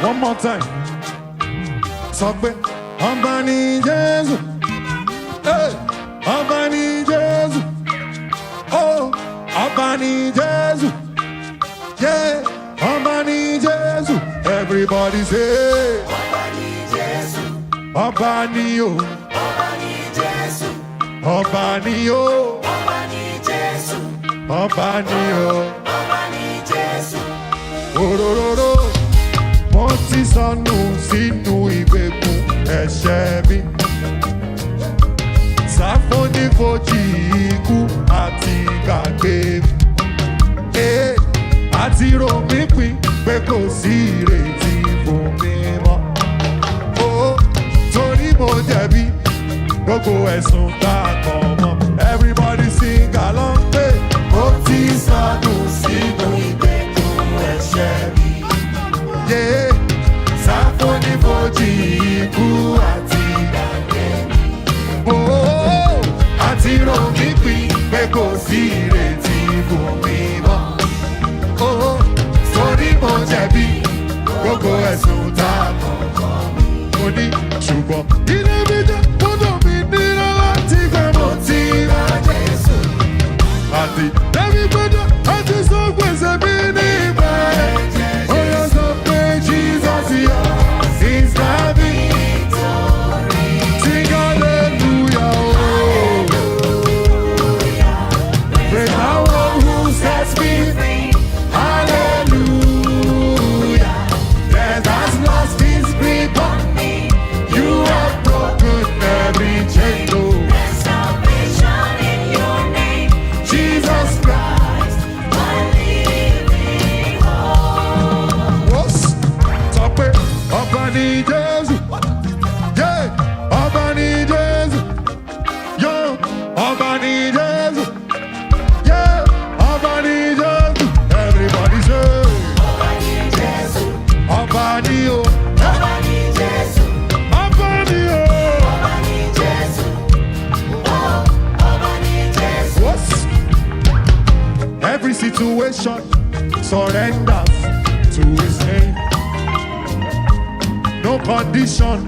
One more time. Sọ pé ọba ní Jésù. Hey, ọba ní Jésù. Oh, ọba ní Jésù. Yeah, ọba ní Jésù. Everybody say. Ọba ní Jésù. Ọba ní o. Ọba ní Jésù. Ọba ní o. Ọba ní Jésù. Ọba ní o. Ọba ní Jésù. Òróró, mo ti sọnù sínú ìgbèkùn ẹ̀ṣẹ̀ mi. Sáfónífojì ikú àti gbàgbé mi. Ee, àti rò mí pin pé kò sí ìrètí fún mi mọ́. Ó torí mo jẹ̀bi gbogbo ẹ̀sùn tá a kàn mọ́. Everybody sing along pé mo ti sọnù sínú Ìgbèkùn ẹ̀ṣẹ̀ mi. Yeah, sáfónífojì ikú àti Gbàgbé mi. Oh, àti rò mí pin pé kò sí ìrètí fún mi mọ́. Oh, torí mo jẹ̀bi gbogbo ẹ̀sùn tá a kàn mo ní, ṣùgbọ́n ilé mi jẹ́ gbọ́dọ̀ mi nílò láti gbà mo ti Gba Jésù. Àti débi gbọ́dọ̀ àti sọ gbèsè mi ní ìgbà ẹ̀. Ó yẹ sọ pé Jesus is the Victory. Sing hallelujah. Oh. Praise the one who sets me Free. Hallelujah. Death has lost its grip on Me. You have broken every chain. Oh. There's salvation in your name. Jesus Christ, my living hope. Wọ́s sọ pé ọba ní Jésù. Yeah, ọba ní Jésù. Yo, ọba ní Jésù. Yeah, ọba ní Jésù. Everybody say. Ọba ní Jésù. Ọba ní o. Ọba ní Jésù. Ọba ní o. Ọba ní Jésù. Oh, ọba ní Jésù. Wọ́s. Every situation surrenders to his name. No condition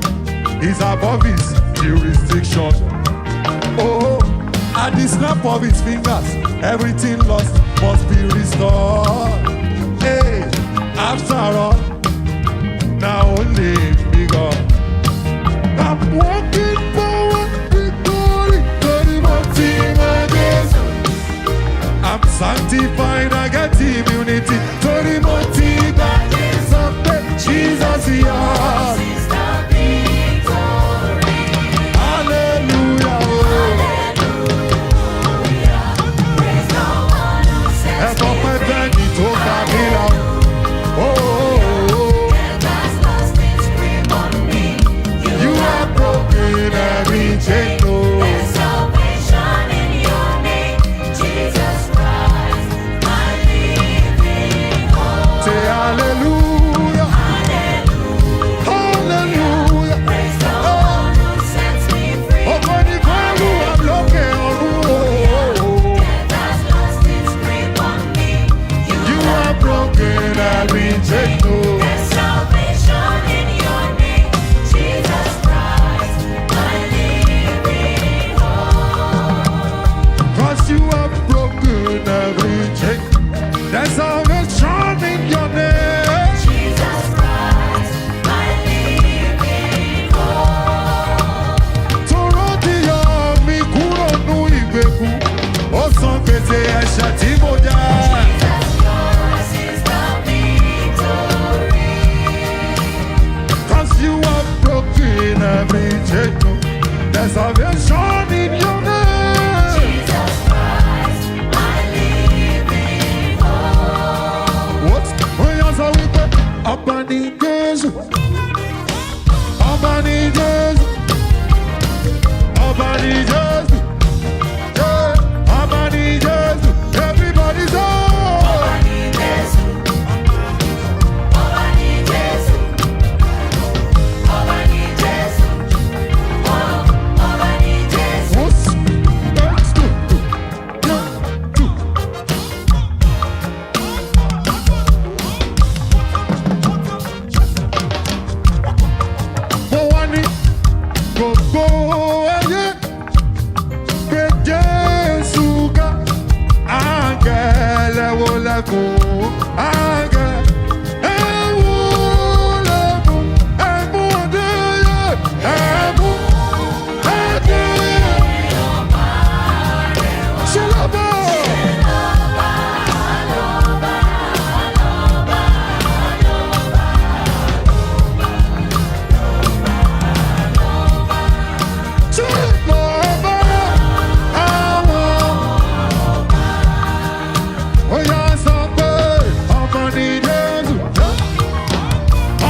is above his jurisdiction. Oh, at the snap of his fingers, everything lost must be restored. Hey, after all, now only be God. I'm walking forward, victory, torí mo ti mọ Jésù. I'm sanctified, I get immunity. Torí mo ti gba Jésù pé Jesus yours. Is the victory. Hallelujah. Oh. Hallelujah. Praise the one who sets Ẹ̀kọ́ me pẹ́ free. bẹ́ẹ̀ni tó gbà mí là. Oh, oh, oh. Death has lost its grip on me. You have broken every chain. Oh. There's salvation in your name, Jesus Christ, my living hope. Say hallelujah. Hallelujah. Praise the one who sets me free. Ògo ni f'Olúwa lókè ọ̀run. Oh. Death has lost its grip on me. You have broken every chain. Oh. There's salvation in your name, Jesus Christ, my living hope. Cause you have broken every chain. There's salvation in your name. Jesus Christ, my living hope. Toró ti yọ mí kúrò nú ìgbèkùn. Ó san gbèsè ẹ̀ṣẹ̀ tí mo jẹ. Jesus, yours is the victory. Cause you have broken every chain. There's salvation in your name. Jesus Christ, my living hope. What? Ó yá sọ wípé ọba ní Jésù. Ọba ní Jésù. Ọba ní Jésù. Yeah, ọba ní Jésù. Everybody say. Ọba ní Jésù. Ọba ní Jésù. Ọba ní Jésù. Oh, ọba ní Gbogbo ayé gbé Jésù ga. Áńgẹ́lì wo lẹ́kùn? Áńgẹ́lì wo lẹ́kùn? Ẹ̀mú adéyẹ, ẹ̀mú adéyẹ. Ṣé lọ́bọ̀? Ṣé lọ́bọ̀ àwọn? Ó yá sọ pé ọmọ ni Jésù.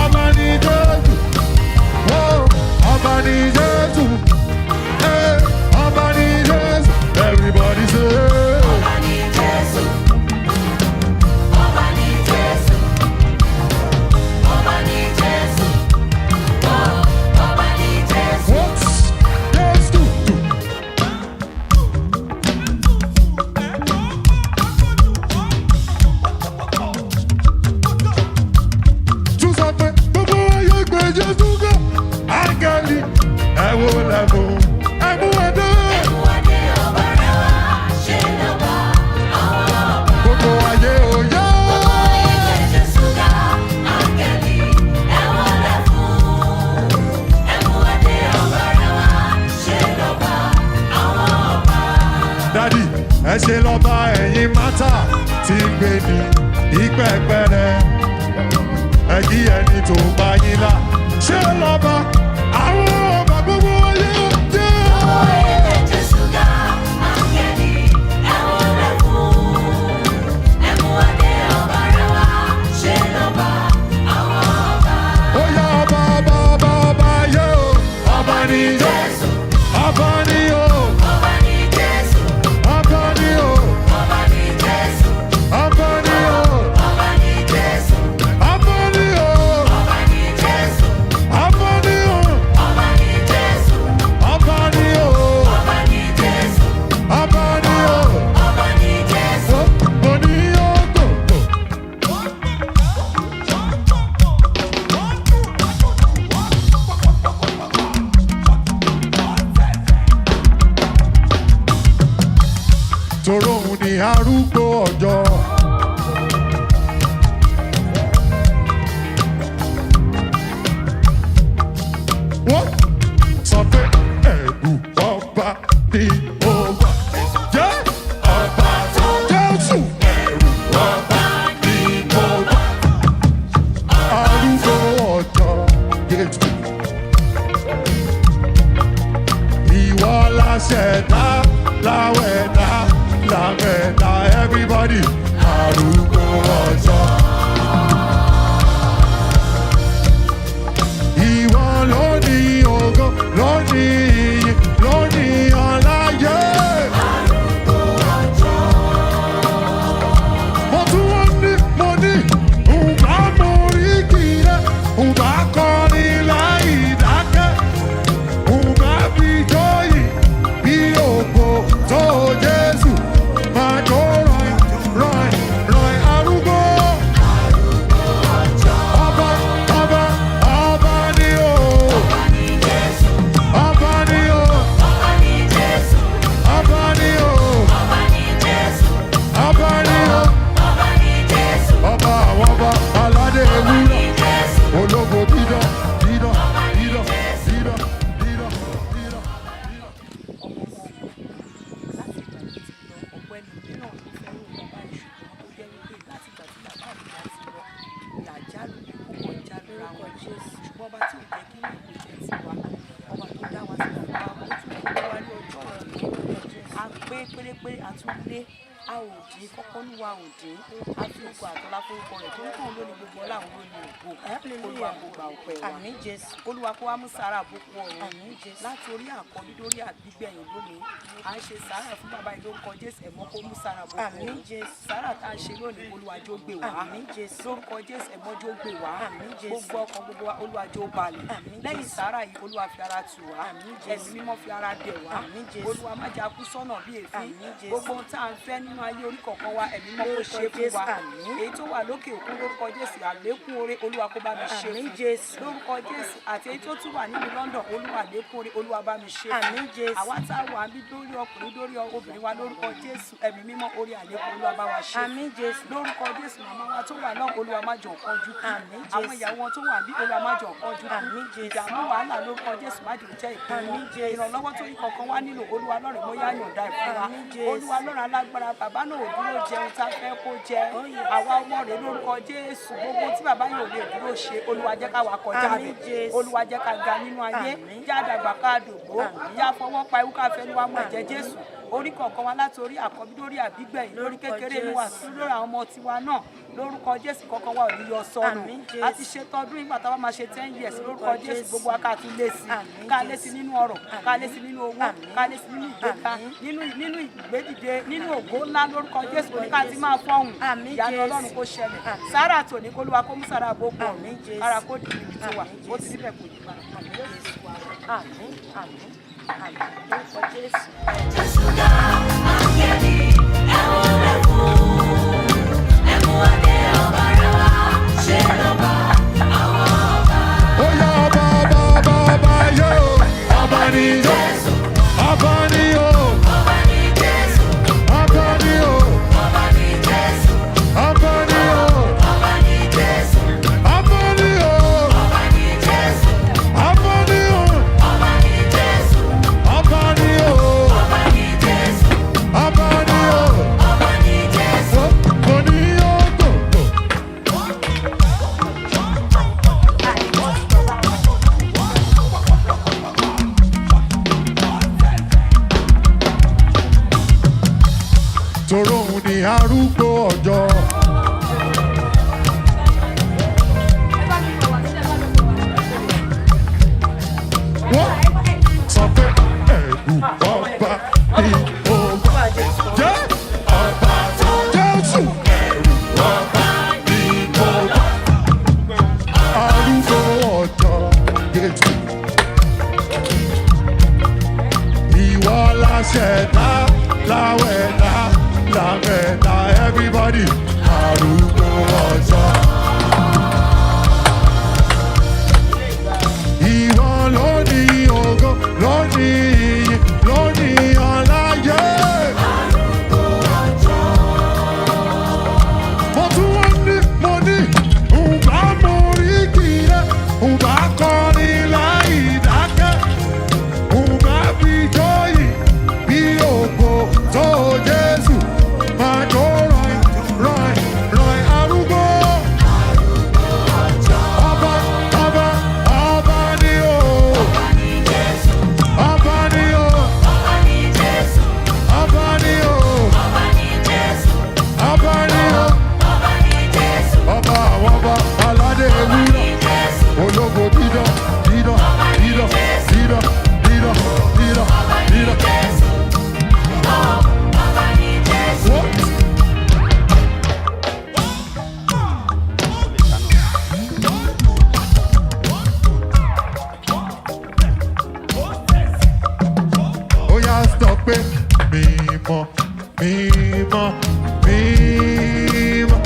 Ọmọ ni Jésù. Ó ọmọ ni Jésù. Eh, ọmọ ni Jésù. Everybody say. Ọba ni Jésù. Ọba ni Jésù. Ọba ni Jésù. Oh, ọba ni Jésù. What? Yes, do, do. Tún sọ pé gbogbo ayé gbé Jésù ga. Áńgẹ́lì ẹ wo lẹ́bùn ẹ̀mú ẹ̀dẹ́. Ẹ̀mú adé ọba rẹ̀ wá, ṣe lọ́ba àwọn ọba. Gbogbo ayé òye. Gbogbo ayé gbé Jésù ga, áńgẹ́lì ẹ wólẹ̀ fún. Ẹ̀mú adé ọba rẹ̀ wá, ṣe lọ́ba àwọn ọba. Dádì, ẹ ṣe lọ́ba ẹ̀yin mátà tí ń gbé ní ìpẹ́pẹ́rẹ́. Ẹ kí ẹni tó bá yín là. Ṣé lọ́ba àwọn ọba gbogbo ayé jẹ́? Gbogbo ayé gbé Jésù ga, áńgẹ́lì ẹ wólẹ̀ fún. Ẹ̀mú adé ọba rẹ̀ wá, ṣe lọ́ba àwọn ọba. Ó yá ọba ọba ọba ọba ayé o. Ọba ni Jésù, ọba ni o. ọba ni Jésù, Ọba ni o. ọba ni Jésù, Ọba ni o. ọba ni Jésù, Ọba ni o. ọba ni Jésù, Ọba ni o. ọba ni Jésù, Ọba ni o. ọba ni Jésù, Ọba ni o. ọba ni Jésù. Mo ní ògògò. Toró òun ni arúgbó ọjọ́. Wọ́n sọ pé ẹ̀rù ọba ni ó wà. Jẹ́ ọba tó Jésù ẹ̀rù ọba ni ó wà. Arúgbó ọjọ́ Jésù. Ìwọ la ṣẹ̀dá láwẹ̀dá láwẹ̀dá everybody arúgbó ọjọ́. Ìwọ ló ní ògo, ló ní iyì, ló ní ọlá yé. Mo tún wọ́n ní mo ní, ǹbá mo rí kìlẹ̀, ǹbá kọrin láì dákẹ́, ǹbá fi jóyìn bí ògo tó Jésù máa jó rọ̀ìn rọ̀ìn rọ̀ìn arúgbó. Ọba ọba ọba ni o. Ọba ni Jésù, Ọba ni o, ọba ni Jésù, ọba ni o, ọba ni Jésù, ọba ni o, ọba ni Jésù, ọba àwọn ọba aládé ọba ewúrà, ni Jésù. ológo dídán, dídán, dídán, dídán, dídán, dídán. Láti ìgbà tó ti lọ, ọ̀pọ̀ ẹlòmíràn ló fẹ́ rò wọ́n báyìí, ṣùgbọ́n tó jẹ́ wípé láti ìgbà tí bàbá àbújá ti lọ làjálù ikú kan jálù ra wọn. Ṣùgbọ́n ọba tí ò jẹ́ kí ní ìkó jẹ́ tiwa, ọba tó dá wa sí bàbá wa, ó tún kó wa ní ọjọ́ òní. A pé pérépéré, a tún lé, a ò dín kọ́kọ́ ní wa ò dín. A fi ògo àtọ́lá forúkọ rẹ̀ torí kóun ló ní gbogbo ọlá, òun ló ní ògo. Olúwa kó gba ọpẹ́ wa. Àmín Jésù. Olúwa kó wá mú sàárà bókun ọ̀run. Àmín Jésù. Láti orí àkọ́bí dórí àbígbẹ̀yìn lónìí, à ń ṣe sàárà fún bàbá yìí lórúkọ Jésù, ẹ̀mọ́ kó mú sàárà bókun Àmín ọ̀run. Jésù. Sàárà tá a ṣe lónìí, Olúwa jọ̀ọ́ gbè wá. Àmín Jésù. Lórúkọ Jésù, ẹ̀mọ́ jọ̀ọ́ gbè wá. Àmín Jésù. Gbogbo ọkàn gbogbo wa, Olúwa jọ̀ọ́ balẹ̀. Àmín Lẹ́yìn Jésù. sàárà yìí, Olúwa fi ara tù wá. Àmín Jésù. Ẹ̀mí mímọ́ fi ara dẹ̀ wá. Àmín Jésù. Olúwa má jẹ́ a kú sọ́nà bí èéfín. Àmín Jésù. Gbogbo ohun tá à ń fẹ́ nínú nínú ayé orí kọ̀ọ̀kan wa, ẹ̀mí mọ́ kó ṣe fún wa. Èyí tó wà lókè òkun, lórúkọ Jésù, àlékún oore, Olúwa kó bá mi ṣe fún. Lórúkọ Jésù, àti èyí tó tún wà nílùú London, Olúwa, àlékún oore, Olúwa bá mi ṣe fún. Àwa tá a wà níbí, lórí ọkùnrin, lórí obìnrin wa, lórúkọ Jésù, ẹ̀mí mímọ́, orí àlékún, Olúwa bá wa ṣe. Lórúkọ Jésù, màmá wa tó wà náà, Olúwa má jọ̀ọ́ kánjú kú. Àwọn ìyàwó wọn tó wà bí, Olúwa má jọ̀ọ́ kánjú kú. Ìdààmú, wàhálà, lórúkọ Jésù, má jọ̀ọ́ jẹ́ ìpín wọn. Ìrànlọ́wọ́ tó yí kọ̀ọ̀kan wá nílò, Olúwa lọ́rẹ̀ mo yá yọ̀ǹda ẹ̀ fún wa. Olúwa lọ́rọ̀ alágbára, bàbá náà ò dúró jẹun tá a fẹ́ kó jẹ. Àwa ọmọ rẹ̀, lórúkọ Jésù, gbogbo tí bàbá yìí ò lè dúró ṣe, Olúwa jẹ́ ká wà kọjá rẹ̀. Olúwa jẹ́ ká ga nínú ayé, já dàgbà, ká dògbó, já fọwọ́ pa ewu, ká fẹnu wa mọ ẹ̀jẹ̀ Jésù. Orí kọ̀ọ̀kan wa, láti orí àkọ́bí, lórí àbígbẹ̀yìn, lórí kékeré inú wa, sí lórí àwọn ọmọ tiwa náà, lórúkọ Jésù, kọ̀ọ̀kan wa ò ní yọ sọnù. A ti ṣe tọdún ìgbà táwa máa ṣe 10 years, lórúkọ Jésù, gbogbo wa ká tún lé sí, ká lé sí nínú ọrọ̀, ká lé sí nínú owó, ká lé sí nínú ìgbéga, nínú ìgbédìde, nínú ògo ńlá. Lórúkọ Jésù, ní ká ti máa fọ́hùn ìyanu Ọlọ́run kó ṣẹlẹ̀. Sára tòní, kólúwa kó mú sára àbókù ọ̀run kára kó di ibi tó wà. Ó ti síbẹ̀, kò yí padà. Àmín, àmín, àmín, lórúkọ Jésù. Jésù ga, áńgẹ́lì, ẹ wólẹ̀ fún. Ẹ mú adé ọba rẹ̀ wá, ṣe lọ́ba àwọn ọba. Ó yá, ọba, ọba, ọba, ọba yóò. Ọba ni Jésù, ọba ni o. Ọba ni Jésù, Ọba ni o. Ọba ni Jésù, Ọba ni o. Ọba ni Jésù, Ọba ni o. Ọba ni Jésù, Ọba ni o. Ọba ni Jésù, Ọba ni o. Ọba ni Jésù, Ọba ni o. Ọba ni Jésù. Mo ní yóò gbòǹgbò. Toró òun ni arúgbó ọjọ́. Wọ́n sọ pé ẹ̀rù ọba ni ó jẹ́ ọba Jésù. Ẹ̀rù ọba ni ó arúgbó ọjọ́ Jésù. Ìwọ la ṣẹ̀dá, láwẹ̀dá, láwẹ̀dá, everybody, arúgbó ọjọ́. Ìwọ ló ní ògo, ló ní iyì, ló ní ọláyé. Mo tún wá ní, mo ní, ǹbá mo rí kìlẹ̀, ǹbá kọrin láì dákẹ́, ǹbá fi jóyìn bí ògo tó Jésù máa jó rọ̀ìn rọ̀ìn rọ̀ìn arúgbó. Ọba, ọba, ọba ni o. Ọba ni Jésù, Ọba ni o. Ọba ni Jésù, Ọba ni o. Ọba ni Jésù, Ọba ni o. Ọba ni Jésù, Ọba àwọn ọba, aládé Ọba ewúrà. ni Jésù, Ológo dídán dídán dídán dídán dídán dídán Ọba ni dídán. Jésù, Ọba ni Jésù. Wọ́n. Ó yá, sọ pé mímọ́, mímọ́, mímọ́.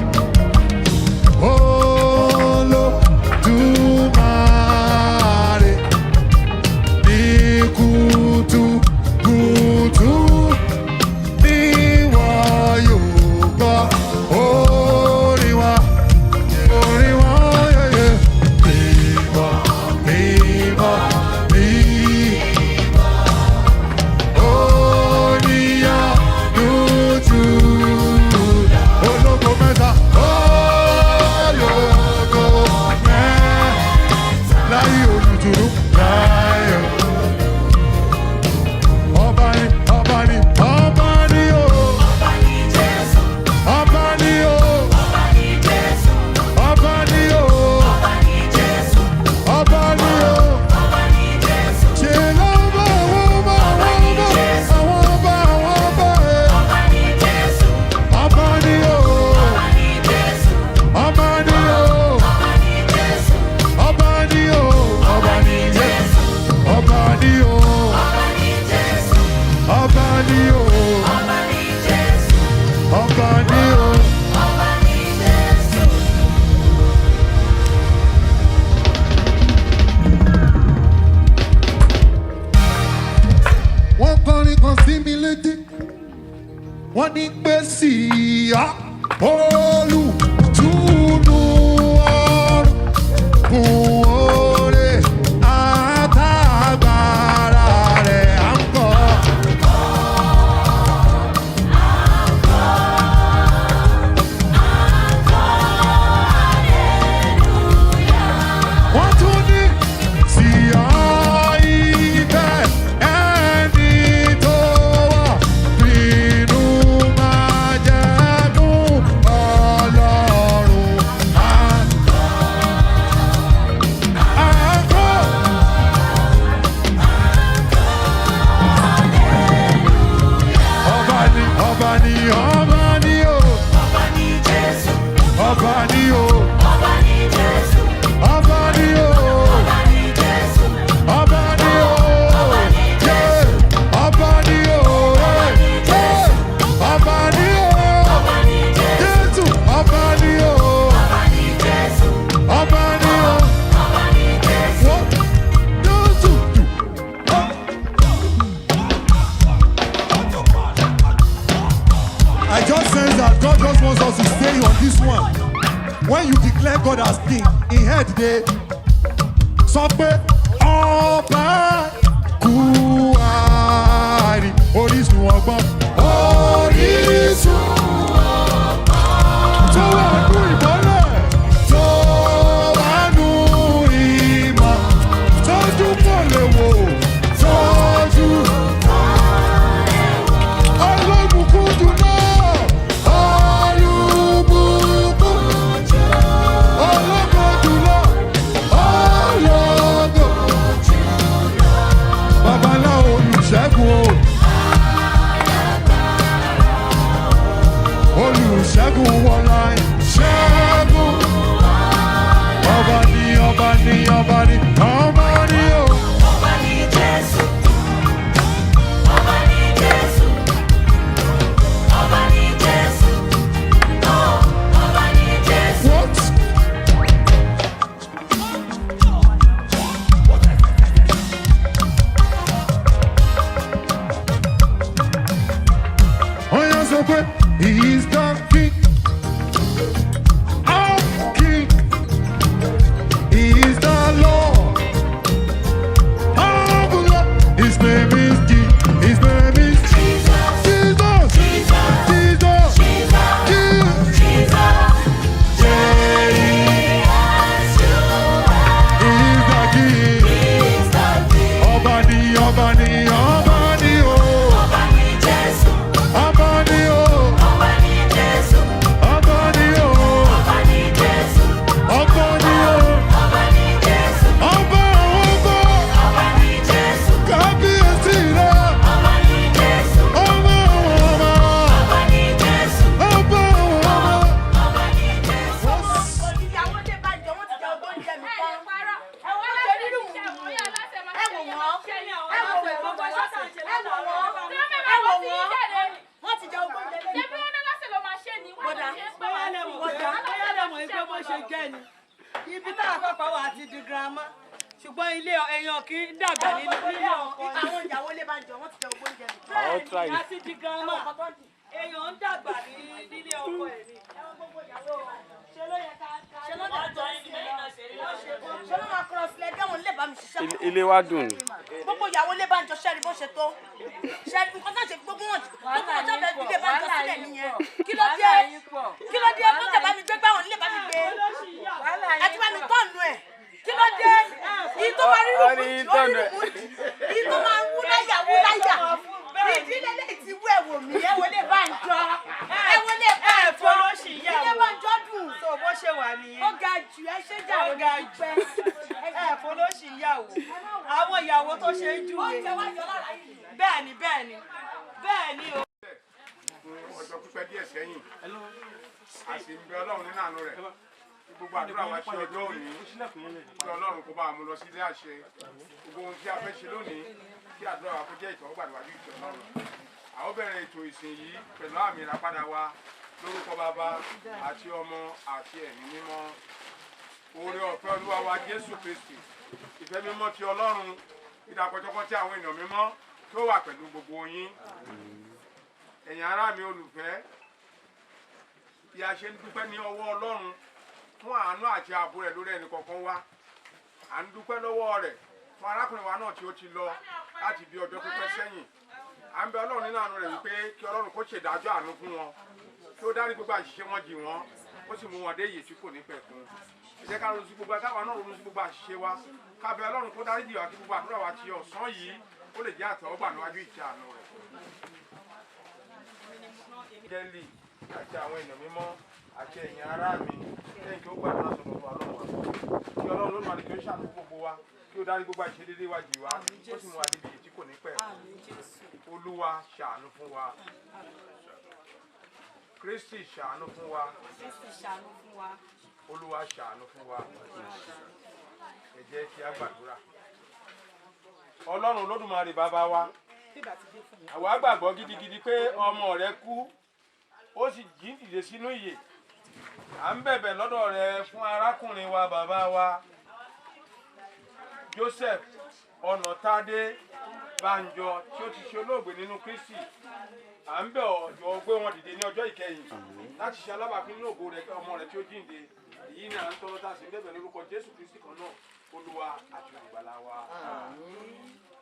Olódùmarè ní kùtùkùtù ní wọ́n yóò gbọ́ orin wa, orin wa yẹyẹ. Mímọ́, mímọ́, mímọ́. Oníyanu jù. Wọ́n kọrin kan sí mi létí. Wọ́n ní pé sí i olùtúnú ọ̀run fún oore àtàgbàrà rẹ̀ à ń kọ́. Wọ́n tún ní sí ọ ibẹ̀ ẹni tó wà nínú májẹ̀mú Ọlọ́run. Àkọ́. Ọba ni, ọba ni, ọba ni o. Ọba ni Jésù, Ọba ni o. ọba ni Jésù, Ọba ni o. ọba ni Jésù, Ọba ni o. Ọba ni Jésù. Ọba ni o. Ọba ni Jésù. Ọba ni o. Ọba ni Jésù, Jésù, ọba ni o. ọba ni Jésù, Ọba ni o. ọba ni Jésù. Wọ́n Jésù. I just sense that God just wants us to stay on this one. When you declare God as king, in head dey sọ pé ọba kú àárín orísun ọgbọ́n. Orísun tó wà nù ìmọ́lẹ̀, tó wà nù ìmọ̀, tójú kò lè wò, tójú olóbùkún jùlọ, olùbùkún, ológo jùlọ, ológo. Babaláwo olùṣègùn o. Olùṣègùn wọlá ṣẹ́gun. Ọba ni, ọba ni, ọba ni, ọba ni o. Ọba ni Jésù, ọba ni Jésù, ọba ni Jésù, oh, ọba ni Jésù. What? Oya sọ pé he is the king of king. He is the Lord of Lord. His name is King. His name is Jesus, Jesus. Jesus, Jesus. Jesus, Jesus. Jesus, He is the king. He's the King. Ọba ni, ọba ni, ọba ni o. Ọba ni Jésù, Ọba ni o. ọba ni Jésù, Ọba ni o. ọba ni Jésù, Ọba ni o. ọba ni Jésù, Ọba àwọn ọba. ọba ni Jésù, Kábíyèsí rẹ̀. ọba ni Jésù, Ọba àwọn ọba. ọba ni Jésù, Ọba àwọn ọba. ọba ni Jésù. Ìyàwó dé bá jọ, wọ́n ti jẹ ọgbọ́n oúnjẹ mi tán. Ẹ wọ́n ṣe rírù wù. Ẹ wò wọ́n. Ẹ wò wọ́n. Ẹ wò wọ́n. Ẹ wò wọ́n. Wọ́n ti jẹ ọgbọ́n oúnjẹ mi tán. Bọ́dà. Bóyá lẹ mọ̀ pé bóyá lẹ mọ̀ pé bó ṣe jẹ́ ni. Ibi tá a pàpà wà ti di girama. Ṣùgbọ́n ilé èèyàn kì í dàgbà nínú ilé ọkọ ni. Àwọn ìyàwó lé bá jọ, wọ́n ti jẹ ọgbọ́n oúnjẹ mi tán. Bẹ́ẹ̀ ni, a ti di girama. Èèyàn ń dàgbà ní nílé ọkọ ẹ̀ ni. Ṣé ló yẹ ká ká Ṣé ló dà jọ sí i? Ṣé ló máa kúrọ̀ sílẹ̀ ẹgbẹ́ wọn lè bá mi ṣiṣẹ́? Ilé wa dùn ni. Gbogbo ìyàwó lé bá ń jọ ṣẹ́ni bó ṣe tó. Ṣẹ́ni nǹkan náà ṣe gbogbo wọn gbogbo wọn jábẹ́ ilé bá ń jọ sílẹ̀ nìyẹn. Kí ló dé? Kí ló dé? Kó tẹ̀ bá mi gbé báwọn nílé bá mi gbé. Ẹ ti bá mi tọ̀nù ẹ̀. Kí ló dé? Ìyí tó máa rírù Ó mú ní jù, ó tọ̀nù rírù ẹ̀. mú jù. Ìyí tó máa wú láyà wú láyà. Ìdílé lè ti wú ẹ̀wò mí, ẹ wọlé bá ń jọ. Ẹ wọlé bá ń Ẹ jọ. fọlọ́ṣì yàwó. Ilé bá ń jọ dùn. So bó ṣe wà nìyẹn. Ó ga jù, ẹ ṣé jà Ó ga jù. Ẹ fọlọ́ṣì yàwó. Àwọn ìyàwó tó ṣe é júwe. Oúnjẹ wá yọ lára yìí. Bẹ́ẹ̀ ni bẹ́ẹ̀ ni. Bẹ́ẹ̀ ni o. Fún ọjọ́ pípẹ́ díẹ̀ sẹ́yìn, a sì ń bẹ Ọlọ́run nínú àánú rẹ̀ kí gbogbo àdúrà wa ṣe ọjọ́ òní, kí Ọlọ́run kó bá a mú lọ sí ilé àṣẹ. Gbogbo ohun tí a fẹ́ ṣe lónìí, kí àdúrà wa kó jẹ́ ìtẹ́wọ́gbà níwájú ìtẹ́ Ọlọ́run. A ó bẹ̀rẹ̀ ètò ìsìn yìí pẹ̀lú àmì ìràpadà wa lórúkọ Bàbá àti Ọmọ àti Ẹ̀mí Mímọ́. Oore ọ̀fẹ́ Olúwa wa Jésù Kristi, ìfẹ́ mímọ́ ti Ọlọ́run, ìdàpọ̀jọpọ̀ tí àwọn èèyàn mímọ́ kí Kí ó wà pẹ̀lú gbogbo yín. Ẹ̀yin ará mi olùfẹ́, bí a ṣe ń dúpẹ́ ní ọwọ́ Ọlọ́run fún àánú àti ààbò rẹ̀ lórí ẹnì kọ̀ọ̀kan wa, à ń dúpẹ́ lọ́wọ́ rẹ̀ fún arákùnrin wa náà tí ó ti lọ láti bí ọjọ́ pípẹ́ sẹ́yìn. À ń bẹ Ọlọ́run nínú àánú rẹ̀ wípé kí Ọlọ́run kó ṣèdájọ́ àánú fún wọn, kí ó dárí gbogbo àṣìṣe wọn jì wọ́n, ó sì mú wọn dé ìyè tí kò ní pẹ̀kun. Ẹ jẹ́ ká ronú sí gbogbo káwa náà ronú sí gbogbo àṣìṣe wa, ká bẹ Ọlọ́run kó dárí jì wá, kí gbogbo àdúrà wa ti ọ̀sán yìí ó lè jẹ́ àtẹ́wọ́gbà níwájú ìtẹ́ àánú rẹ̀. Jẹ́lì àti àwọn èèyàn mímọ́ àti ẹ̀yin ará mi, lẹ́yìn kí ó gbàdúrà sọ̀rọ̀ wa lọ́wọ́ wa, kí Ọlọ́run ló máa ní kí ó ṣàánú gbogbo wa, kí ó dárí gbogbo àìṣedéédé wa jì wá, ó sì mú wa débi èyí tí kò ní pẹ́. Olúwa ṣàánú fún wa. Kristi ṣàánú fún wa. Kristi ṣàánú fún wa. Olúwa ṣàánú fún wa. Ẹ jẹ́ kí a gbàdúrà. Ọlọ́run Olódùmarè bàbá wa, àwa gbàgbọ́ gidigidi pé ọmọ rẹ kú, ó sì jí dìde sínú ìyè. À ń bẹ̀bẹ̀ lọ́dọ̀ rẹ fún arákùnrin wa bàbá wa Joseph Ọ̀nàtádé Bánjọ tí ó ti ṣe olóògbé nínú Kristi. À ń bẹ̀ ọ́, jọ̀ọ́ gbé wọn dìde ní ọjọ́ ìkẹyìn láti ṣe alábàápín nínú ògo rẹ, ọmọ rẹ tí ó jíǹde. Èyí ni à ń tọrọ tá a sì ń bẹ̀bẹ̀ lórúkọ Jésù Kristi kan náà, Olúwa àti Olùgbàlà wa.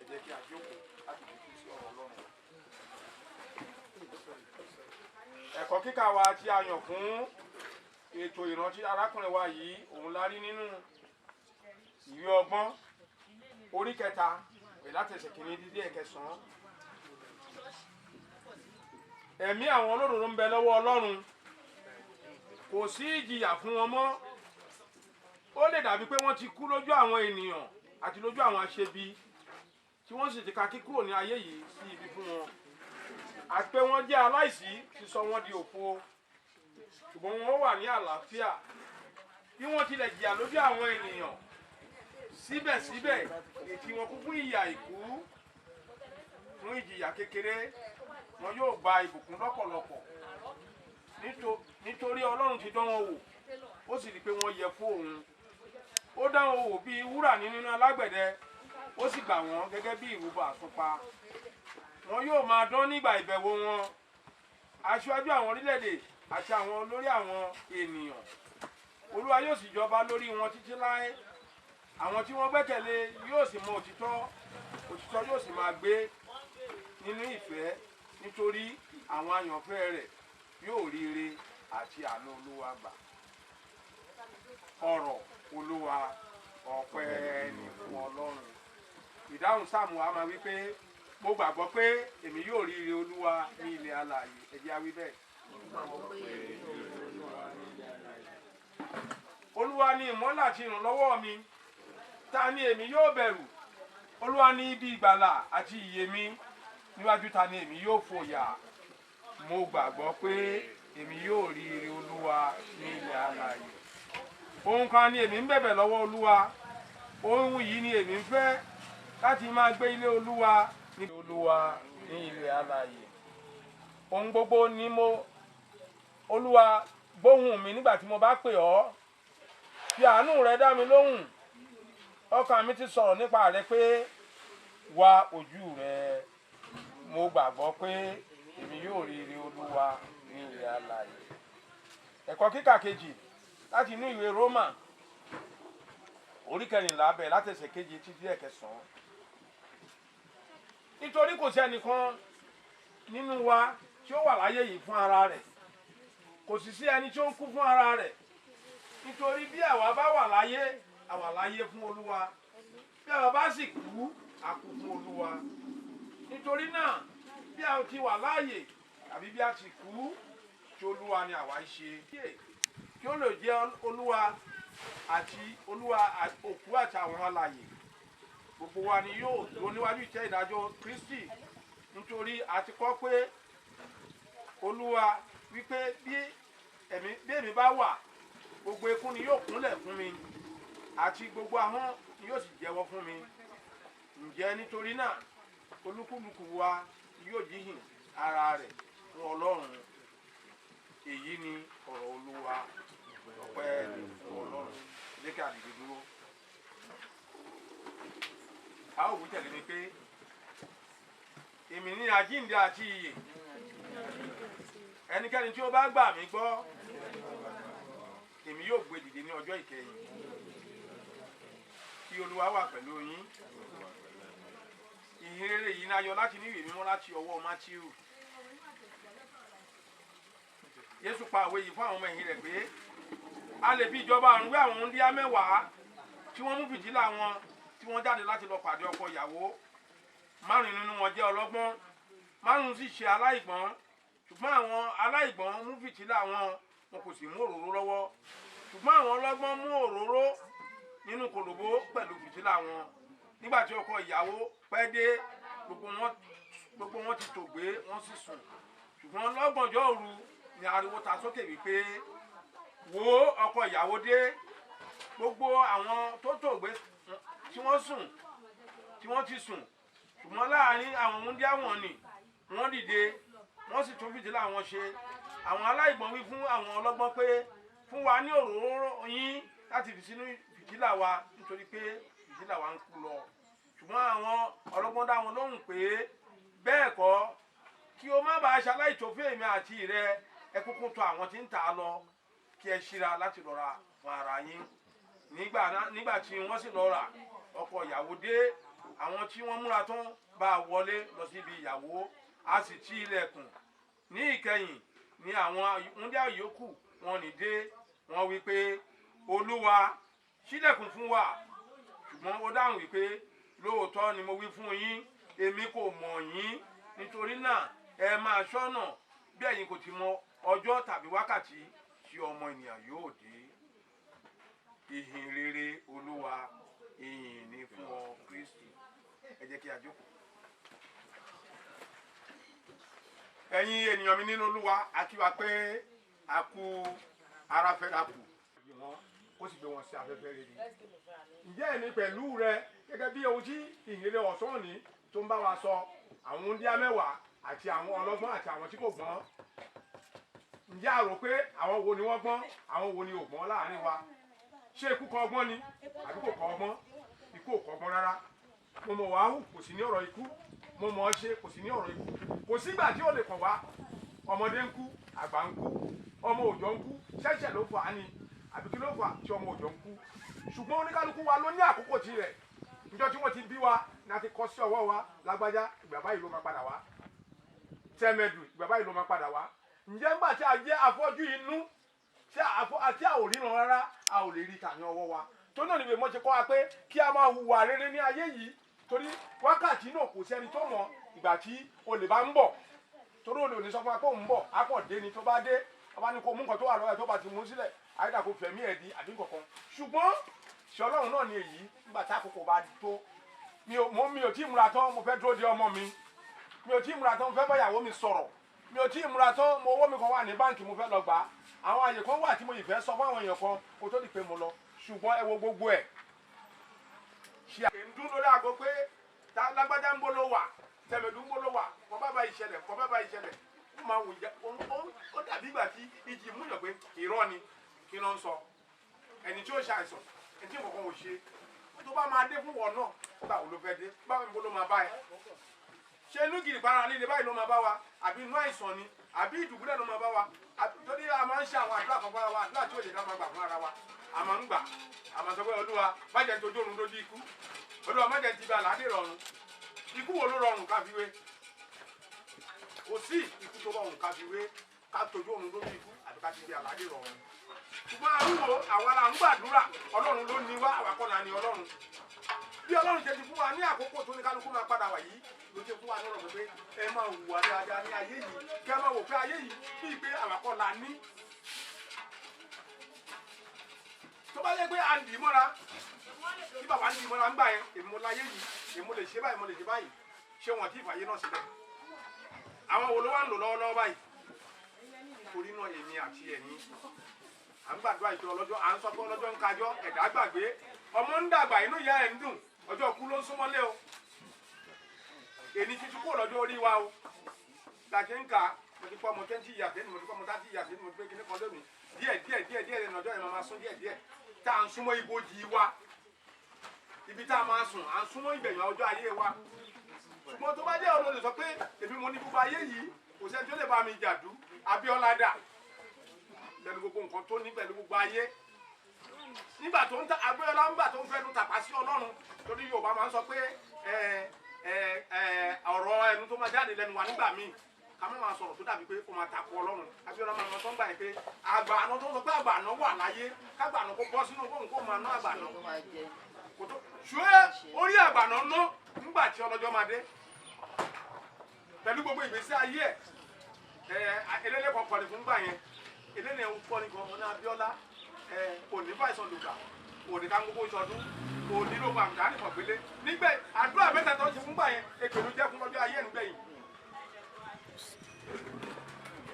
Ẹ jẹ́ kí a jókòó láti fi sí ọ̀rọ̀ Ọlọ́run. Ẹ̀kọ́ kíkà wa tí a yàn fún ètò ìrántí arákùnrin wa yìí, òun la rí nínú ìwé ọgbọ́n orí kẹta pẹ̀lú àtẹ̀sẹ̀ kìíní dídí ẹ̀kẹsàn-án. Ẹ̀mí àwọn olódodo ń bẹ lọ́wọ́ Ọlọ́run, kò sí ìjìyà fún wọn mọ́. Ó lè dàbí pé wọ́n ti kú lójú àwọn ènìyàn àti lójú àwọn aṣebi, tí wọ́n sì ti ka kíkúrò ní ayé yìí sí ibi fún wọn, àti pé wọ́n jẹ́ aláìsí ti sọ wọ́n di òfo, ṣùgbọ́n wọ́n wà ní àlàáfíà. Bí wọ́n tilẹ̀ jìyà lójú àwọn ènìyàn, síbẹ̀síbẹ̀ ètí wọn kún fún ìyà ìkú, fún ìjìyà kékeré, wọn yóò gba ìbùkún lọ́pọ̀lọpọ̀. Nítorí Ọlọ́run ti dán wọn wò, ó sì rí i pé wọ́n yẹ fún òun. Ó dán wọn wò bíi wúrà nínú alágbẹ̀dẹ, ó sì gbà wọ́n gẹ́gẹ́ bí ìrúbọ àsùnpa. Wọn yóò máa dán nígbà ìbẹ̀wò wọn, aṣáájú àwọn orílẹ̀-èdè àti àwọn olórí àwọn ènìyàn. Olúwa yóò sì jọba lórí wọn títí láé. Àwọn tí wọ́n gbẹ́kẹ̀lé yóò sì mọ òtítọ́, òtítọ́ yóò sì máa gbé nínú ìfẹ́, nítorí àwọn àyànfẹ́ rẹ̀ yóò rí ire àti àánú Olúwa gbà. Ọ̀rọ̀ Olúwa. Ọpẹ́ ni fún Ọlọ́run. Ìdáhùn sáàmù wa máa wí pé mo gbàgbọ́ pé èmi yóò rí ire Olúwa ní ilẹ̀ alààyè. Ẹ jẹ́ á wí bẹ́ẹ̀. Olúwa ni ìmọ́lẹ̀ àti ìrànlọ́wọ́ mi, ta ni èmi yóò bẹ̀rù? Olúwa ni ibi ìgbàlà àti ìyè mi, níwájú ta ni èmi yóò fòyà? Mo gbàgbọ́ pé èmi yóò rí ire Olúwa ní ilẹ̀ alààyè. Ohun kan ni èmi ń bẹ̀bẹ̀ lọ́wọ́ Olúwa, ohun yìí ni èmi ń fẹ́, láti máa gbé ilé Olúwa ní Olúwa ní ilẹ̀ alààyè. Ohun gbogbo ni mo Olúwa gbóhùn mi nígbà tí mo bá pè ọ́, fi àánú rẹ dá mi lóhùn. Ọkàn mi ti sọ̀rọ̀ nípa rẹ pé wá ojú rẹ. Mo gbàgbọ́ pé èmi yóò rí ire Olúwa ní ilẹ̀ alààyè. Ẹ̀kọ́ kíkà kejì láti inú ìwé Rómà orí kẹrìnlá bẹ̀rẹ̀ látẹsẹ̀ keje títí ẹ̀kẹsàn-án. Nítorí kò sí ẹnìkan nínú wa tí ó wà láyé yìí fún ara rẹ̀, kò sì sí ẹni tí ó ń kú fún ara rẹ̀. Nítorí bí àwa bá wà láyé, àwa láyé fún Olúwa, bí àwa bá sì kú, a kú fún Olúwa. Nítorí náà bí a ti wà láàyè tàbí bí a ti kú, tí Olúwa ni àwa ń ṣe. Kí ó lè jẹ́ Olúwa àti Olúwa òkú àti àwọn alààyè. Gbogbo wa ni yóò dúró níwájú ìtẹ́ ìdájọ́ Kristi, nítorí a ti kọ pé Olúwa wípé bí èmi bá wà, gbogbo ekún ni yóò kúnlẹ̀ fún mi, àti gbogbo ahọ́n ni yóò sì jẹ́wọ́ fún mi. Ǹjẹ́ nítorí náà olúkúlùkù wa yóò jíhìn ara rẹ̀ fún Ọlọ́run. Èyí ni ọ̀rọ̀ Olúwa. Ọpẹ́ ni fún Ọlọ́run. Jẹ́ kí a dìde dúró. A ó wí tẹ̀lé mi pé Èmi ní àjíǹde àti ìyè. Ẹnikẹ́ni tí ó bá gbà mí gbọ́, èmi yóò gbé dìde ní ọjọ́ ìkẹyìn. Kí Olúwa wà pẹ̀lú yín. Ìhìn rere yìí ní ayọ̀ láti ní ìwé mímọ́ láti ọwọ́ Mátíù. Jésù pa òwe yìí fún àwọn ọmọ ẹ̀yìn rẹ̀ pé a lè fi ìjọba ọ̀run wé àwọn wúńdíá mẹ́wàá tí wọ́n mú fìtílà wọn tí wọ́n jáde láti lọ pàdé ọkọ ìyàwó. Márùn nínú wọn jẹ́ ọlọ́gbọ́n, márùn sì ṣe aláìgbọ́n. Ṣùgbọ́n àwọn aláìgbọ́n mú fìtílà wọn, wọn kò sì mú òróró lọ́wọ́. Ṣùgbọ́n àwọn ọlọ́gbọ́n mú òróró nínú kòlòbó pẹ̀lú fìtílà wọn. Nígbà tí ọkọ ìyàwó pẹ́ dé, gbogbo wọn ti tògbé, wọ́n sì sùn. Ṣùgbọ́n lọ́gànjọ́ òru ni ariwo ta sókè wípé, wo ọkọ ìyàwó dé. Gbogbo àwọn tó tògbé tí wọ́n sùn, tí wọ́n ti sùn. Ṣùgbọ́n láàrin àwọn wúńdíá wọ̀nnì, wọ́n dìde, wọ́n sì tún fìtílà wọn ṣe. Àwọn aláìgbọ́n wí fún àwọn ọlọ́gbọ́n pé, fún wa ní òróró yín láti fi sínú fìtílà wa, nítorí pé fìtílà wa ń kú lọ. Ṣùgbọ́n àwọn ọlọ́gbọ́n dá wọn lóhùn pé, bẹ́ẹ̀ kọ́, kí o má bàa ṣaláìtó fún èmi àti rẹ, ẹ kúkú tọ̀ àwọn tí ń tà á lọ, kí ẹ ṣíra láti lọ rà fún ara yín. Nígbà tí wọ́n sì lọ rà, ọkọ ìyàwó dé. Àwọn tí wọ́n múra tán bá a wọlé lọ síbi ìyàwó, a sì ṣí ilẹ̀kùn. Ní ìkẹyìn ni àwọn wúńdíá yòókù wọn ní dé. Wọ́n wí pé, Olúwa, ṣílẹ̀kùn fún wa. Ṣùgbọ́n ó dáhùn wípé, lóòótọ́ ni mo wí fún yín, èmi kò mọ̀ yín. Nítorí náà ẹ máa ṣọ́nà bí ẹ̀yin kò ti mọ ọjọ́ tàbí wákàtí tí ọmọ ènìyàn yóò dé. Ìhìn rere Olúwa, ìyìn ni fún ọ Kristi. Ẹ jẹ́ kí a jókòó. Ẹ̀yin ènìyàn mi nínú Olúwa, a kí wa pé a kú ara fẹ́ra kù. Ó sì gbé wọn sí afẹ́fẹ́ rere. Ǹjẹ́ èmi pẹ̀lú rẹ gẹ́gẹ́ bí ohun tí ìhìnrere ọ̀sán òní tó ń bá wa sọ, àwọn wúńdíá mẹ́wàá àti àwọn ọlọ́gbọ́n àti àwọn tí kò gbọ́n. Ǹjẹ́ a rò pé àwọn wo ni wọ́n gbọ́n, àwọn wo ni ò gbọ́n láàrin wa? Ṣé ikú kọ́ ọgbọ́n ni àbí kò kọ́ ọgbọ́n? Ikú ò kọ́ ọgbọ́n rárá. Mo mọ̀ wàá hù, kò sí ní ọ̀rọ̀ ikú. Mo mọ̀ ọ́ ṣe, kò sí ní ọ̀rọ̀ ikú. Kò sígbà tí ó lè kàn wá. Ọmọdé ń kú, àgbà ń kú, ọmọ òòjọ́ ń kú. Ṣẹ̀ṣẹ̀ ló fà á ni àbí kí ló fà á tí ọmọ òòjọ́ ń kú? Ṣùgbọ́n oníkálukú wa ló ní àkókò tirẹ̀. Níjọ́ tí wọ́n ti bí wa ni a ti kọ sí ọwọ́ wa, lágbájá ìgbà báyìí ló máa padà wá, tẹ́mẹ̀dù ìgbà báyìí ló máa padà wá. Ǹjẹ́ ńgbà tí a jẹ́ afọ́jú inú tí a ò ríran rárá, a ò lè rí kà ní ọwọ́ wa. Tó náà níbi ìmọ̀ ṣe kọ́ wa pé kí a máa hùwà rere ní ayé yìí, torí wákàtí náà kò sẹ́ni tó mọ̀ ìgbà tí olè bá ń bọ̀. Torí olè ò ní sọ fún wa pé òun ń bọ̀, á kàn dé ni. Tó bá dé, ọba ní kó mú nǹkan tó wà lọ́wọ́ ẹ̀, tó bá ti mú sílẹ̀, àyíká kò fẹ̀mí ẹ̀ di àbí nǹkan. Ṣùgbọ́n ṣe Ọlọ́run náà ni èyí, nígbà tí àkókò bá tó. Mi ò tí ì múra tán, mo fẹ́ dúró de ọmọ mi. Mi ò tí ì múra tán, mo fẹ́ bá ìyàwó mi sọ̀rọ̀. Mi ò tí ì múra tán, mo owó mi kan wà ní báǹkì, mo fẹ́ lọ gbà á. Àwọn àyè kan wà tí mo yìí fẹ́ sọ fún àwọn èèyàn kan kó tó di pé mo lọ. Ṣùgbọ́n ẹ wo gbogbo ẹ̀. Ṣé àyè ń dún lórí aago pé lágbájá ń bó ló wà, tẹ̀mẹ̀dù ń bó ló wà, kọ́ bá bá ìṣẹ̀lẹ̀, kọ́ bá bá ìṣẹ̀lẹ̀. Ó máa wò jẹ́, ó dàbí ìgbà tí ìjì mú yàn pé irọ́ ni, kí ló ń sọ? Ẹni tí ó ṣàìsàn, ẹni tí nǹkan kan ò ṣe, tó bá máa dé fún wọn náà, báwo ló fẹ́ dé? Báwo ló máa bá ẹ? Ṣé inú gìrìpara líle báyìí ló máa bá wa? Àbí inú àìsàn ni? Àbí ìdùbúlẹ̀ ló máa bá wa? Torí a máa ń ṣe àwọn àdúrà kan fún ara wa, àdúrà tí ò yẹ ká máa gbà fún ara wa. A máa ń gbà, a máa sọ pé Olúwa má jẹ́ tojú oorun dójú ikú. Olúwa má jẹ́ ti ibà ládé rọrùn. Ikú wo ló rọrùn ká fi wé? Kò sí ikú tó rọrùn ká fi wé, ká tojú oorun dójú ikú àbí ká ti ibà ládé rọrùn. Ṣùgbọ́n arúgbó àwa la ń gbàdúrà, Ọlọ́run ló ní wá, àwa kọ́ la ní Ọlọ́run. Bí Ọlọ́run ṣe ti fún wa ní àkókò tó ní kálukú máa padà wà yìí, ló ṣe fún wa ní ọ̀rọ̀ pé ẹ máa hùwà dáadáa ní ayé yìí, kí ẹ máa wò pé ayé yìí bíi pé àwa kọ́ la ní. Tó bá yẹ pé à ń dì í mọ́ra, tí bàbá ń dì í mọ́ra ń gbà yẹn, èmi mo láyé yìí, èmi mo lè ṣe báyìí, mo lè ṣe báyìí, ṣé wọn ti fàyè náà sílẹ̀? Àwọn wo ló wà ń lò lọ́wọ́lọ́wọ́ báyìí? Torí náà èmi àti ẹ̀yin à ń gbàdúrà ìjọ ọlọ́jọ́, à ń sọ pé ọlọ́jọ́ ń kájọ́, ẹ̀dá gbàgbé, ọmọ ń dàgbà, inú ìyá ẹ̀ ń dùn, ọjọ́ kú ló ń súnmọ́lé o. Èní títí kúrò lọ́jọ́ orí wa o. Làṣẹ ń kà, mo ti pọ́ ọmọ 20 years lẹ́nu, mo ti pọ́ ọmọ 30 years lẹ́nu, mo ti pé kíní kan lónìí. Díẹ̀ díẹ̀ díẹ̀ díẹ̀ lẹ́nu ọjọ́ yẹn máa sún díẹ̀ díẹ̀. Tá à ń súnmọ́ ibojì wa. Ibi tá a máa sùn, à ń súnmọ́ ìgbẹ̀yìn ọjọ́ ayé wa. Ṣùgbọ́n tó bá jẹ́ ọ̀nà lè sọ pé èmi mo ní gbogbo ayé yìí, kò sẹ́ni tó lè bá mi jàdú. Abíọ́lá dà pẹ̀lú gbogbo nǹkan tó ní, pẹ̀lú gbogbo ayé. Nígbà tó ń ta Abíọ́lá, nígbà tó ń fẹnu tàpá sí Ọlọ́run, torí Yorùbá máa ń sọ pé ọ̀rọ̀ ẹnu tó máa jáde lẹ́nu wa nígbà míì, ká má máa sọ̀rọ̀ tó dàbí pé ó máa takò Ọlọ́run. Abíọ́lá máa ń sọ ńgbà yẹn pé àgbà àná tó ń sọ pé àgbà àná wà láyé, kágbà àná kó bọ́ sínú kóun kó máa ná àgbà àná kò tó ṣùgbọ́n orí àgbà àná ná nígbà tí ọlọ́jọ́ máa dé pẹ̀lú gbogbo ìgbésí ayé ẹ̀. Elélé kan kọrin fún gbà yẹn, elélé ń kọrin kan ọ̀nà Abíọ́lá òní fàìsàn lùgbà, òní ká gbogbo ìṣọdún, òní ló gba àmì àdìpọ̀ gbélé nígbẹ̀. Àdúrà mẹ́ta tó ń ṣe fún gbà yẹn, èpè ló jẹ́ fún lọ́jọ́ ayé ẹ̀ nígbẹ̀yìn.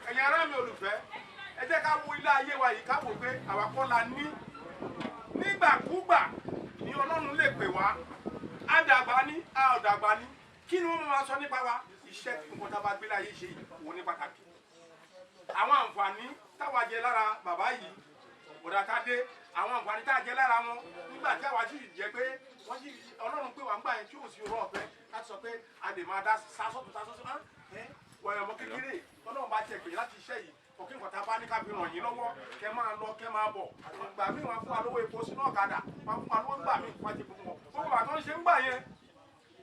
Ẹ̀yin ará mi olùfẹ́, ẹ jẹ́ ká wo ilé ayé wa yìí, ká wò pé àwa kọ́ la ní. Nígbàkúgbà ni Ọlọ́run lè pè wá. Á dàgbà ní, á ò dàgbà ní, kí ni wọ́n máa sọ nípa wa? Iṣẹ́ nǹkan tá a bá gbé láyé ṣe yìí, òun ní pàtàkì. Àwọn àǹfààní táwa jẹ lára bàbá yìí, bọ̀dà Tádé, àwọn àǹfààní tá a jẹ lára wọn nígbà tí àwa sì jẹ pé wọ́n sì Ọlọ́run pè wá ń gbà yẹn tí ò sí ọ̀rọ̀ ọ̀fẹ́ láti sọ pé a lè máa dá sásọ̀tún sásọ̀tún ẹ wọ̀nyẹn ọmọ kékeré. Ọlọ́run bá tiẹ̀ pè láti iṣẹ́ yìí, òkè nǹkan tá a bá ní ká fi ràn yín lọ́wọ́, kẹ́ máa lọ, kẹ́ máa bọ̀. Gbà mí wọn fún wa lówó epo sínú ọ̀kadà, wọn fún wa lówó gbà mí wọn ti gbogbo wọn gbogbo àtọ́ ń ṣe ń gbà yẹn,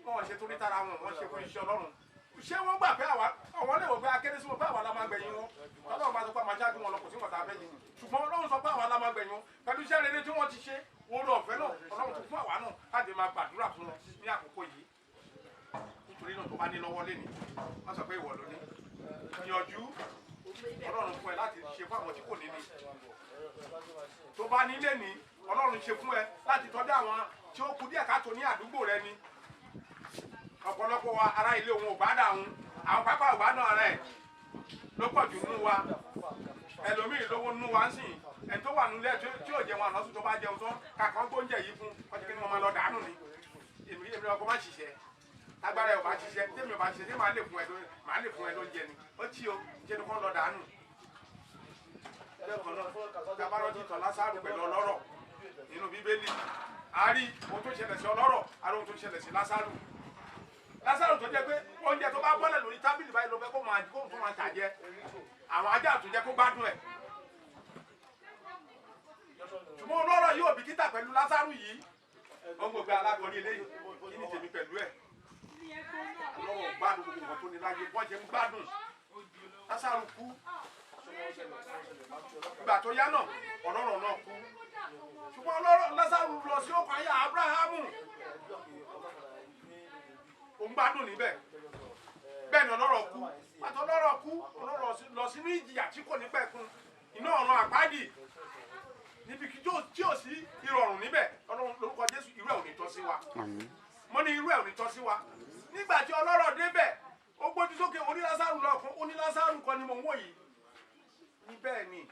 wọn ṣe torí tara wọn, wọn ṣe fún iṣẹ́ Ọlọ́run. Ṣé wọ́n gbà pé àwọn lè wò pé akéré sí wọn pé àwa la máa gbẹ̀yìn wọn? Ọlọ́run bá sọ pé àmàṣáájú wọn lọ, kò sí nǹkan tá a fẹ́ yìí. Ṣùgbọ́n Ọlọ́run sọ pé àwa la máa gbẹ̀yìn wọn pẹ̀lú iṣẹ́ rere tí wọ́n ti ṣe. Wọ́n lọ ọ̀fẹ́ náà, Ọlọ́run tó fún àwa náà láti máa gbàdúrà fún wọn ní àkókò yìí. Nítorí náà, tó bá ní lọ́wọ́ léni, wọ́n sọ pé ìwọ ló ní. Gbìyànjú, Ọlọ́run fún ẹ láti ṣe fún àwọn tí kò ní ní. Tó bá ní léni, Ọlọ́run ṣe fún ẹ láti tọ́jú àwọn tí ó kù díẹ̀ káàtó ní àdúgbò rẹ ni. Ọ̀pọ̀lọpọ̀ wa, ará ilé òun ò gbádùn àwọn, àwọn pápá ò gbádùn ara ẹ̀ ló pọ̀ jù nínú wa. Ẹlòmíì lówó nínú wa ń sìn, ẹni tó wà nílẹ̀ tí ò jẹun àná sùn, tó bá jẹun tán, kàkà gbóúnjẹ yìí fún ọtí, kí ni wọ́n máa lọ dànù ni. Èmi èmi ọkọ má ṣiṣẹ́, agbára ẹ̀ ò bá ṣiṣẹ́, tèmi ò bá ṣiṣẹ́, ṣé màá lè fún ẹ ló màá lè fún ẹ lóúnjẹ ni? Ó tí o ṣe ni kò lọ dànù lẹ́ẹ̀kan náà. Tabarọ́ ti tọ̀ Lásárù pẹ̀lú ọlọ́rọ̀ nínú Bíbélì, a rí ohun tó ṣẹlẹ̀ sí ọlọ́rọ̀, a rí ohun tó ṣẹlẹ̀ sí Lásárù. Lásárù tó jẹ́ pé oúnjẹ tó bá bọ́lẹ̀ lórí tábìlì báyìí ló fẹ́ kó máa kó tó máa tàjẹ́, àwọn ajá tó jẹ́ kó gbádùn ẹ̀. Ṣùgbọ́n ọlọ́rọ̀ yóò bìkítà pẹ̀lú Lásárù yìí. Wọ́n gbogbo alákọ̀ọ́rí eléyìí, kí ni tèmi pẹ̀lú ẹ̀? Ọlọ́rọ̀ gbádùn gbogbo nǹkan tó ní láyé, bọ́n ṣe ń gbádùn. Lásárù kú. Ìgbà tó yá náà, ọlọ́rọ̀ náà kú. Ṣùgbọ́n ọlọ́rọ̀ Lásárù lọ sí ọkọ̀ ayé Abrahamu, òun gbádùn níbẹ̀. Bẹ́ẹ̀ ni ọlọ́rọ̀ kú. Pàtó ọlọ́rọ̀ kú, ọlọ́rọ̀ lọ sínú ìjìyà tí kò ní pẹ̀kun, iná ọ̀run àpáàdì, níbi tí ò sí ìrọ̀rùn níbẹ̀. Ọlọ́run, lórúkọ Jésù, irú ẹ̀ ò ní tọ́ sí wa. Mo ní irú ẹ̀ ò ní tọ́ sí wa. Nígbà tí ọlọ́rọ̀ débẹ̀, ó gbójú sókè, ó ní Lásárù lọ́ọ̀kan, ó ní Lásárù kan ni mò ń wò yìí. Ní bẹ́ẹ̀ ni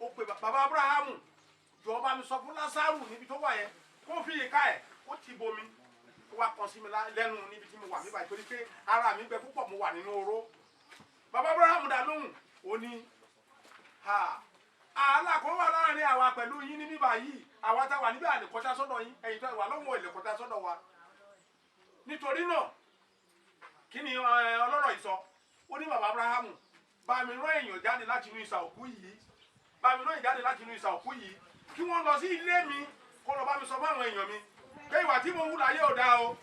ó pe bàbá Abrahamu, jọ̀ọ́ bá mi sọ fún Lásárù níbi tó wà yẹn, kó fi ìka ẹ̀ kó ti bomi, kó wá kàn sí mi lẹ́nu níbi tí mo wà níbàyí, torí pé ara mi gbẹ púpọ̀, mo wà nínú oró. Bàbá Abrahamu dá lóhùn, ó ní ààlà kan wà láàrin àwa pẹ̀lú yín ní bíbá yìí. Àwa tá wà níbí àlè kọjá sọ́dọ̀ yín, ẹ̀yin tó wà lọ́wọ́ ìlè kọjá sọ́dọ̀ wa. Nítorí náà, kí ni ọlọ́rọ̀ yìí sọ? Ó ní, bàbá Abrahamu, bá mi rán èèyàn jáde láti inú ìsà òkú yìí, bá mi rán èèyàn jáde láti inú ìsà òkú yìí, kí wọ́n lọ sí ilé mi, kó lọ bá mi sọ fún àwọn èèyàn mi pé ìwà tí mo ń wù láyé ò dáa o,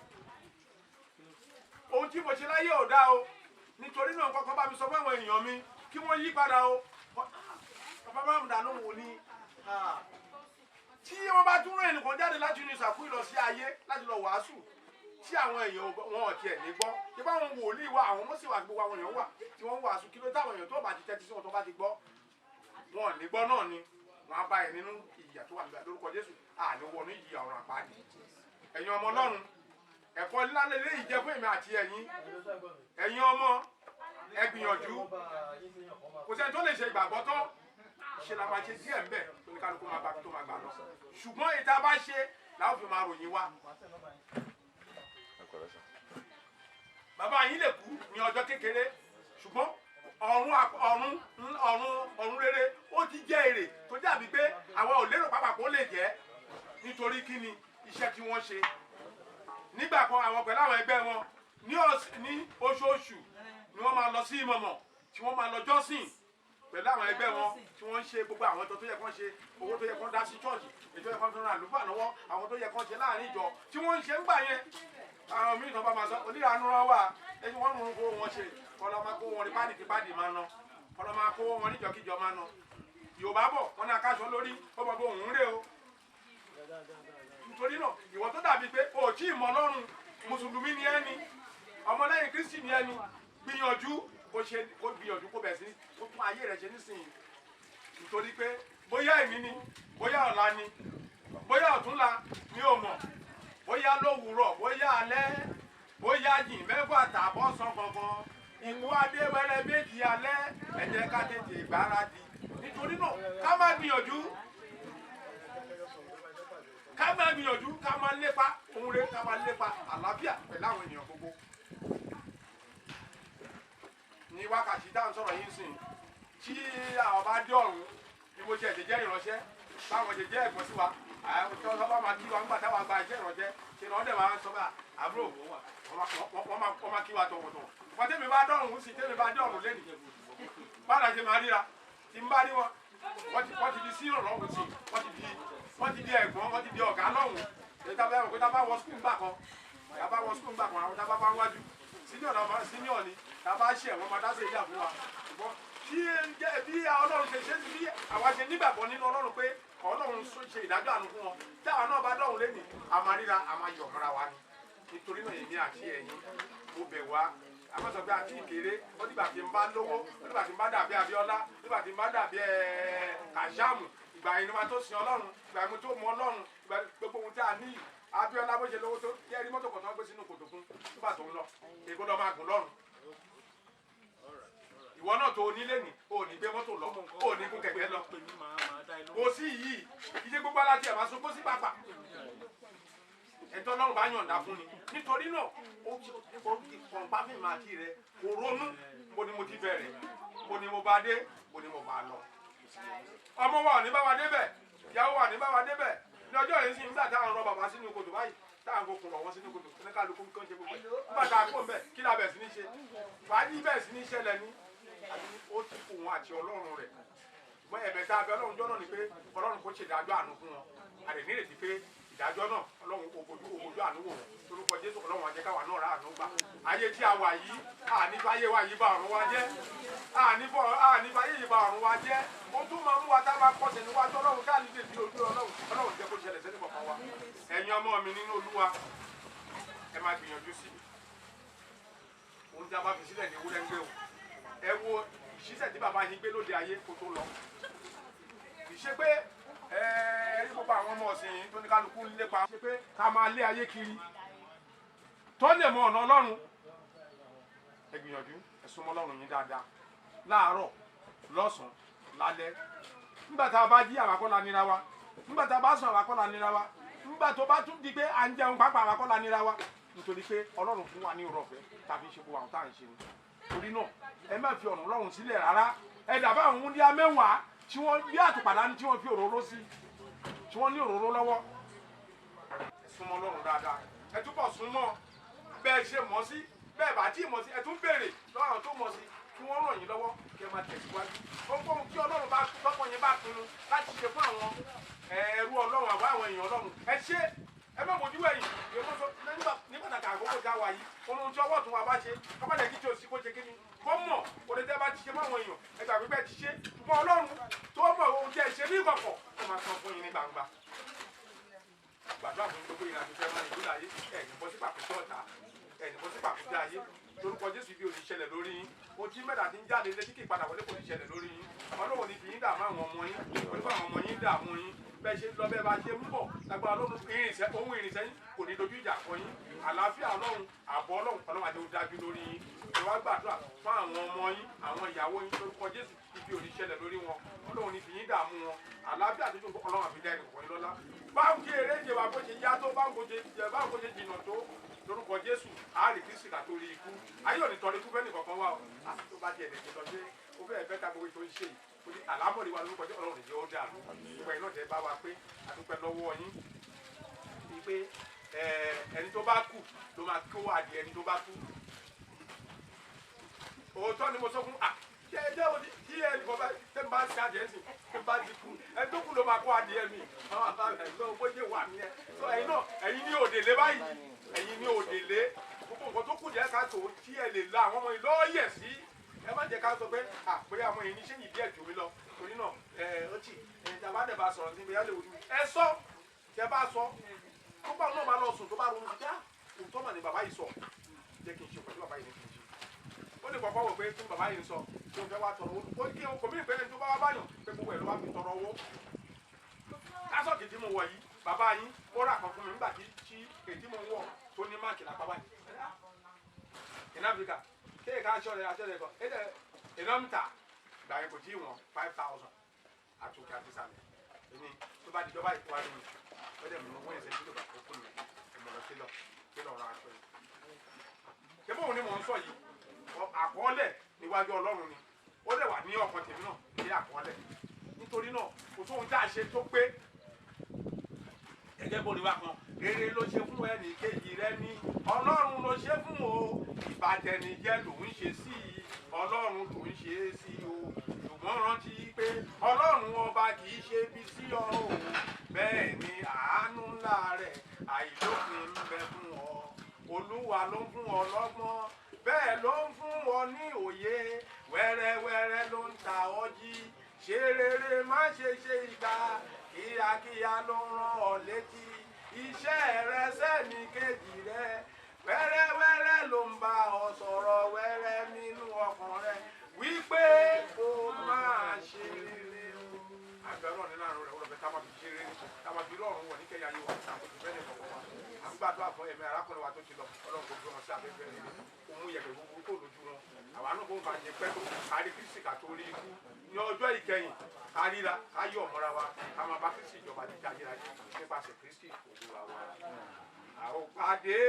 ohun tí mo ṣe láyé ò dáa o. Nítorí náà, kọ́kọ́ bá mi sọ fún àwọn èèyàn mi kí wọ́n yí padà o. Bàbá bá mi dà lóhùn, wò ní tí wọ́n bá tún rán ẹnìkan jáde láti inú ìsàkú lọ sí ayé láti lọ wàásù, tí àwọn èèyàn wọn ò tiẹ̀ ní gbọ́, ṣé báwọn wòlíì wa, àwọn mọ́sí wa, gbogbo àwọn èèyàn wà tí wọ́n ń wàásù, kí ló táwọn èèyàn tó bá ti tẹ́tí sí wọn, tó bá ti gbọ́, wọn ò ní gbọ́ náà ni wọn á bá ẹ nínú ìyà tó wà nígbà. Lórúkọ Jésù, àní wọnú ìyà ọ̀run àpáàdì. Ẹ̀yin ọmọ Ọlọ́run, ẹ̀kọ́ ńlá lélẹ́yìí jẹ́ fún èmi àti ẹ̀yin. Ẹ̀yin ọmọ, ẹ gbìyànjú. Kò sẹ́ni tó lè ṣe ìgbàgbọ́ tán. Ṣe la máa ṣe díẹ̀ ńbẹ̀ tó ní kálukú máa gbà tó máa gbà lọ. Ṣùgbọ́n ìta bá ṣe làwọn fi máa ròyìn wa. Bàbá yín lè kú ní ọjọ́ kékeré, ṣùgbọ́n ọ̀run ọ̀run ọ̀run ọ̀run rere ó ti jẹ́ èrè tó dàbí pé àwa ò lérò pápá kó lè jẹ́. Nítorí kí ni? Iṣẹ́ tí wọ́n ṣe nígbà kan, àwọn pẹ̀lú àwọn ẹgbẹ́ wọn. Ní oṣooṣù ni wọ́n máa lọ sí ìmọ̀mọ̀ tí wọ́n máa lọ jọ́sìn pẹ̀lú àwọn ẹgbẹ́ wọn tí wọ́n ń ṣe gbogbo àwọn ètò tó yẹ kán ṣe, owó tó yẹ kán dá sí chọ́ọ̀chì, ètò yẹ kán fi ran àlùfáà lọ́wọ́, àwọn tó yẹ kán ṣe láàrin ìjọ tí wọ́n ń ṣe ń gbà yẹn. Àwọn míì tán bá máa sọ onírànú rán wà ẹni wọ́n ń kó wọn ṣe kọ́lọ́ máa kó wọn ní pádì kí pádì máa ná, kọ́lọ́ máa kó wọn níjọkíjọ máa ná. Yorùbá bọ̀ wọ́n ní akáṣọ lórí ó bọ̀ bó òun rè o. Nítorí náà ìwọ tó dàbí pé o ò tí ì mọ Ọlọ́run, mùsùlùmí ni ẹni, ọmọlẹ́yìn Kristi ni ẹni, gbìyànjú kó ṣe, kó gbìyànjú kó bẹ̀ sí kó tún ayé rẹ̀ ṣe nísìnyí. Nítorí pé bóyá èmi ni, bóyá ọ̀la ni, bóyá ọ̀túnla ni ò mọ̀, bóyá lówùúrọ̀, bóyá alẹ́, bóyá yìn mẹ́fà tàbọ̀ sàn kankan, ìkú adé wẹ́rẹ́ méjì alẹ́, ẹ jẹ́ ká tètè gbáradì. Nítorí náà ká má gbìyànjú, ká má gbìyànjú, ká má lépa ohun rere, ká má lépa àlàáfíà pẹ̀lú àwọn ènìyàn gbogbo. Ní wákàtí tá à ń sọ̀rọ̀ yìí sìn, tí àwọn bá dé ọ̀run bí mo ṣe ẹ̀jẹ̀ jẹ́ ìránṣẹ́, báwọn ṣe jẹ́ ẹ̀gbọ́n sí wa, àwọn tí wọ́n bá máa kí wa nígbà táwa gba iṣẹ́ ìránṣẹ́, ṣe ni wọ́n dẹ̀ máa ń sọ bá àbúrò wọ́n máa kí wa tọ̀wọ̀tọ̀wọ̀. Wọ́n tẹ́mi bá dọ̀run sí, tẹ́mi bá dọ̀run lẹ́nu, báwo la ṣe máa ríra? Tí n bá rí wọn, wọ́n ti di sírò lọ́hùn sí, wọ́n ti di ẹ̀gbọ́n, wọ́n ti di ọ̀gá lọ́hùn. Èyí tá a bá wọ skul ńgbà kan, tá a bá wọ skul ńgbà kan, àwọn tá a bá bá wájú senior náà, senior ni, tá a bá ṣe wọ́n máa dá sí ìyá fún wa. Ṣùgbọ́n bí Ọlọ́run ṣe ṣe bí àwa ṣe nígbàgbọ́ nínú Ọlọ́run pé Ọlọ́run ṣe ìdájọ́ àánú fún wọn, tí àwa náà bá dọ̀hún lẹ́nìí, a máa ríra, a máa yọ̀ mọ́ra wa ni. Nítorí náà èmi àti ẹ̀yin mo bẹ̀ wá, a máa sọ pé àti ìkéré, ó dìgbà tí n bá lówó, ó dìgbà tí n bá dàbí Abíọ́lá, ó dìgbà tí n bá dàbí Kàṣámù, ìgbà yẹn ni wọ́n tó sin Ọlọ́run, ìgbà yẹn mo tó mọ Ọlọ́run, ìgbà gbogbo ohun tí a ní. Abíọ́lá bó ṣe lówó tó yẹ rí mọ́tò kan tó ń gbé sínú kòtò fún nígbà tó ń lọ, èkó lọ máa gùn lọ́rùn. Ìwọ náà tó onílé ní, o ní gbé mọ́tò lọ, o ní gún kẹ̀kẹ́ lọ. Kò sí yìí, ìṣe gbogbo aláti ẹ̀ máa sunkún sí pàpà. Ẹ̀tọ́ Ọlọ́run bá yọ̀ǹda fún ni. Nítorí náà, ó ti kọ̀ǹpá fún ìmọ̀ àti rẹ̀, kò ronú, mo ni mo ti bẹ̀rẹ̀, mo ni mo bá dé, mo ni mo bá lọ. Ọmọ wa ò ní bá wa débẹ̀, ìyàwó wa ò ní bá wa débẹ̀. Ní ọjọ́ yìí sì nígbà táwọn rọ bàbá sínú kòtò báyìí, táwọn kò kùn lọ́wọ́ sínú kòtò, ní kálukú kan ṣe gbogbo ẹ̀. Nígbà tá a kó mbẹ̀, kí la bẹ̀ sí ní ṣe? Fàájì bẹ̀ sí ní ṣẹlẹ̀ ní. Àti ó ti kù wọn àti Ọlọ́run rẹ̀. Ṣùgbọ́n ẹ̀bẹ̀ tá a bẹ̀ Ọlọ́run jọ́ náà ni pé Ọlọ́run kò ṣe ìdájọ́ àánú fún wọn. A lè nírètí pé ìdájọ́ náà Ọlọ́run kò fojú ojú àánú wò wọ́n. Lórúkọ Jésù Ọlọ́run á jẹ́ káwa náà rà àánú gbà. Ayé tí a wà yìí, àní fáyé wa yìí ba ọ̀run wa jẹ́. Àní fáyé yìí ba ọ̀run wa jẹ́. Ó tún máa mú wa tá a máa kọsẹ̀ níwájú Ọlọ́run ká lè fi ojú Ọlọ́run. Ọlọ́run jẹ́ kó ṣẹlẹ̀ sẹ́ni kọ̀ọ̀kan wa. Ẹ̀yin ọmọ mi nínú Olúwa, ẹ máa gbìyànjú sí. Ohun tí a bá fi sílẹ̀ ní ewúrẹ́ ń gbé o. Ẹ wo ìṣísẹ̀ tí bàbá yín gbé lóde ayé kó tó lọ. Kì í ṣe pé ẹ rí gbogbo àwọn ọmọ ọ̀sìn yìí tó ní kálukú ń lépa. Ṣe pé ká máa lé ayé kiri tó lè mọ ọ̀nà Ọlọ́run. Ẹ gbìyànjú, ẹ súnmọ́ Ọlọ́run yín dáadáa. Láàárọ̀, lọ́sàn-án, lálẹ́. Nígbà tá a bá jí àwa kọ́ la nira wa. Nígbà tá a bá sùn àwa kọ́ la nira wa. Nígbà tó bá tún di pé à ń jẹun pàápàá àwa kọ́ la nira wa. Nítorí pé Ọlọ́run fún wa ní ọrọ̀ ọ̀fẹ́ tàbí ṣe gbogbo àwọn tá à ń ṣe ni. Torí náà ẹ má fi ọ̀nà Ọlọ́run sílẹ̀ rárá. Ẹ dàbá àwọn wúndíá mẹ́wàá tí wọ́n bí àtùpàdá ní tí wọ́n fi òróró sí, tí wọ́n ní òróró lọ́wọ́. Ẹ súnmọ́ Ọlọ́run dáadáa. Ẹ túbọ̀ súnmọ́ bẹ́ẹ̀ ṣe mọ̀ sí, bẹ́ẹ̀ bá tí mọ̀ sí, ẹ tún béèrè lọ́wọ́ àwọn tó mọ̀ sí kí wọ́n ràn yín lọ́wọ́ kí ẹ máa tẹ̀síwájú. Ohunkóhun tí Ọlọ́run bá tọ́kàn yín bá pinnu láti ṣe fún àwọn ẹrú Ọlọ́run àbá àwọn èèyàn Ọlọ́run. Ẹ ṣe, ẹ má bójú ẹ̀yìn. Ní pàtàkì àkókò tá a wà yìí, ohun tí ọwọ́ ọ̀tún wa bá ṣe, ká má jẹ́ kí tí o sì kó ṣe kí ni. Kó mọ̀, kò lè tẹ́ bá ti ṣe fún àwọn èèyàn, ẹ gbàgbé bẹ́ẹ̀ ti ṣe. Ṣùgbọ́n Ọlọ́run tó mọ̀ ohun tí ẹ ṣe ní ìkọ̀kọ̀, ó máa san fún yín ní gbangba. Gbàdúrà fún gbogbo ìrìnàjò fẹ́ máa nìlú láyé, ẹ̀ ní bọ́ sí pàkúté ọ̀tá, ẹ̀ ní bọ́ sí pàkúté ayé. Lórúkọ Jésù ibi ò ní ṣẹlẹ̀ lórí yín. Ohun tí mẹ́ta ti ń jáde létí kì í padà wọlé kò ní ṣẹlẹ̀ lórí yín. Ọlọ́run ní fi yín dààmú àwọn ọmọ yín, onífọ̀ àwọn ọmọ yín dààmú yín. Bẹ́ẹ̀ ṣe lọ bẹ́ẹ̀ bá ṣe ń bọ̀ lágbára Ọlọ́run, irinṣẹ́ ohun irinṣẹ́ yín kò ní dojú ìjà kọ yín. Àlàáfíà Ọlọ́run, ààbò Ọlọ́run, Ọlọ́run àti dájú lórí yín. Ẹ wá gbàdúrà fún àwọn ọmọ yín, àwọn ìyàwó yín lórúkọ Jésù ibi ò ní ṣẹlẹ̀ lórí wọn. Ọlọ́run ní fi yín dààmú wọn. Àlàáfíà tó dùn Ọlọ́run àfi dá ẹnì kọ̀ọ̀kan yín lọ́lá. Báwo kí eré ìje wa bó ṣe yá tó, báwo kó ṣe jìnnà tó lórúkọ Jésù, àárí Kristi kà tó rí ikú. Ayé ò ní tọrọ ikú fẹ́ni kankan wá o. Àti tó bá tiẹ̀ lè ṣe lọ ṣe, ó fẹ́ẹ̀ bẹ́ta gbogbo ètò ń ṣe yìí. Ó ní àlámọ̀rí wa lórúkọ Jésù Ọlọ́run ìjẹ́ ó dàrú. Gbogbo ẹ̀yin náà tẹ́ bá wa pé àdúpẹ́ lọ́wọ́ yín. Pé ẹni tó bá kú ló máa kó adìẹ ẹni tó bá kú. Òótọ́ ni mo sọ fún à ṣé ẹ jẹ́ òní kí ẹ nìkan bá tẹ́ ń bá ṣe adìẹ sí ń bá ti kú ẹ tó kù ló máa kó adìẹ mi àwọn àbá ẹ̀ tó bó ṣe wà nìyẹn. Tó ẹ̀yin náà ẹ̀yin ní òdèlé báyìí, ẹ̀yin ní òdèlé, gbogbo nǹkan tó kù díẹ̀ ká tó tí ẹ lè la àwọn ọmọ yìí lọ́ọ̀yẹ̀ sí. Ẹ má jẹ́ ká sọ pé àpé àwọn èyí ní ṣé yìí díẹ̀ jù mí lọ, torí náà ẹ ó tì ẹ tí a bá dẹ̀ bá sọ̀rọ̀ níbi yálẹ̀ òdu ẹ sọ tẹ bá sọ tó bá náà bá lọ sùn tó bá ronú sí á òótọ́ mà ní bàbá yìí sọ jẹ́ kí n ṣe pẹ̀lú bàbá yìí ní kí n ṣe. Ó lè kọ́kọ́ wò pé kí bàbá yìí ń sọ tó fẹ́ wá tọrọ owó, ó kí kò mí ìpẹ́lẹ̀ tó bá wá báyàn pé gbogbo ẹ̀ ló wá fi tọrọ owó. Kásọ̀kì tí mo wọ̀ yìí bàbá yín ó rà kan fún mi nígbà tí èyí tí mo ń wọ̀ tó ní máàkì lápá báyìí. In Africa kéèká aṣọ rẹ̀ aṣọ rẹ̀ kọ iná ń tà ìgbà yẹn kò tí ì wọ̀n 5,000 àtòkè àti ìsàlẹ̀ èmi tó bá dijọba ìkó wa lónìí ó dẹ̀ mú owó ẹ̀sẹ̀ tó bá kó fún mi ìmọ̀ lọ sílọ̀ sílọ̀ ra aṣọ yìí. Ṣé bóun ni mò ń sọ yìí? Àkọọ́lẹ̀ níwájú Ọlọ́run ni ó dẹ̀ wà ní ọkàn tèmi náà ní àkọọ́lẹ̀, nítorí náà kò sóhun tá a ṣe tó pé gẹ́gẹ́ bó ni wá kan rere ló ṣe fún ẹnì kejì rẹ ní Ọlọ́run ló ṣe fún o, ìbàtẹnijẹ́ ló ń ṣe sí i, Ọlọ́run ló ń ṣe sí o, ṣùgbọ́n rántí pé Ọlọ́run ọba kì í ṣe bí sí ọ o, bẹ́ẹ̀ ni àánú ńlá rẹ̀ àìlópin ń bẹ fún ọ. Olúwa ló ń fún ọ lọ́gbọ́n, bẹ́ẹ̀ ló ń fún ọ ní òye, wẹ́rẹ́wẹ́rẹ́ ló ń ta ọ jí, ṣe rere má ṣe ṣe ìkà, kíákíá ló ń rán ọ létí iṣẹ́ rẹ sẹ́ni kejì rẹ, wẹ́rẹ́wẹ́rẹ́ ló ń bá ọ sọ̀rọ̀ wẹ́rẹ́ nínú ọkàn rẹ wípé kó máa ṣe rere o. Àgbẹ̀rọ̀ nínú àrùn rẹ̀ wọ́n fẹ́ ká máa fi ṣe rere, ká máa fi rọrùn wọ̀ níkẹyà yìí wà àkókò bẹ́ẹ̀ ní ìkọ̀kọ̀ wa. À ń gbàdúrà fún ẹ̀mí arákùnrin wa tó ti lọ, Ọlọ́run kò gbé wọn sí afẹ́fẹ́ rere, kó mú yẹ̀pẹ̀ búburú kó lójú wọn. Àwa náà kó ń bàjẹ́ pẹ́ tó kárí Kristi ká tó rí ikú ní ọjọ́ ìkẹyìn, ká ríra, ká yọ̀ mọ́ra wa, ká máa bá Kristi ìjọba títí ayérayé nípasẹ̀ Kristi Olúwa wa. A ó pàdé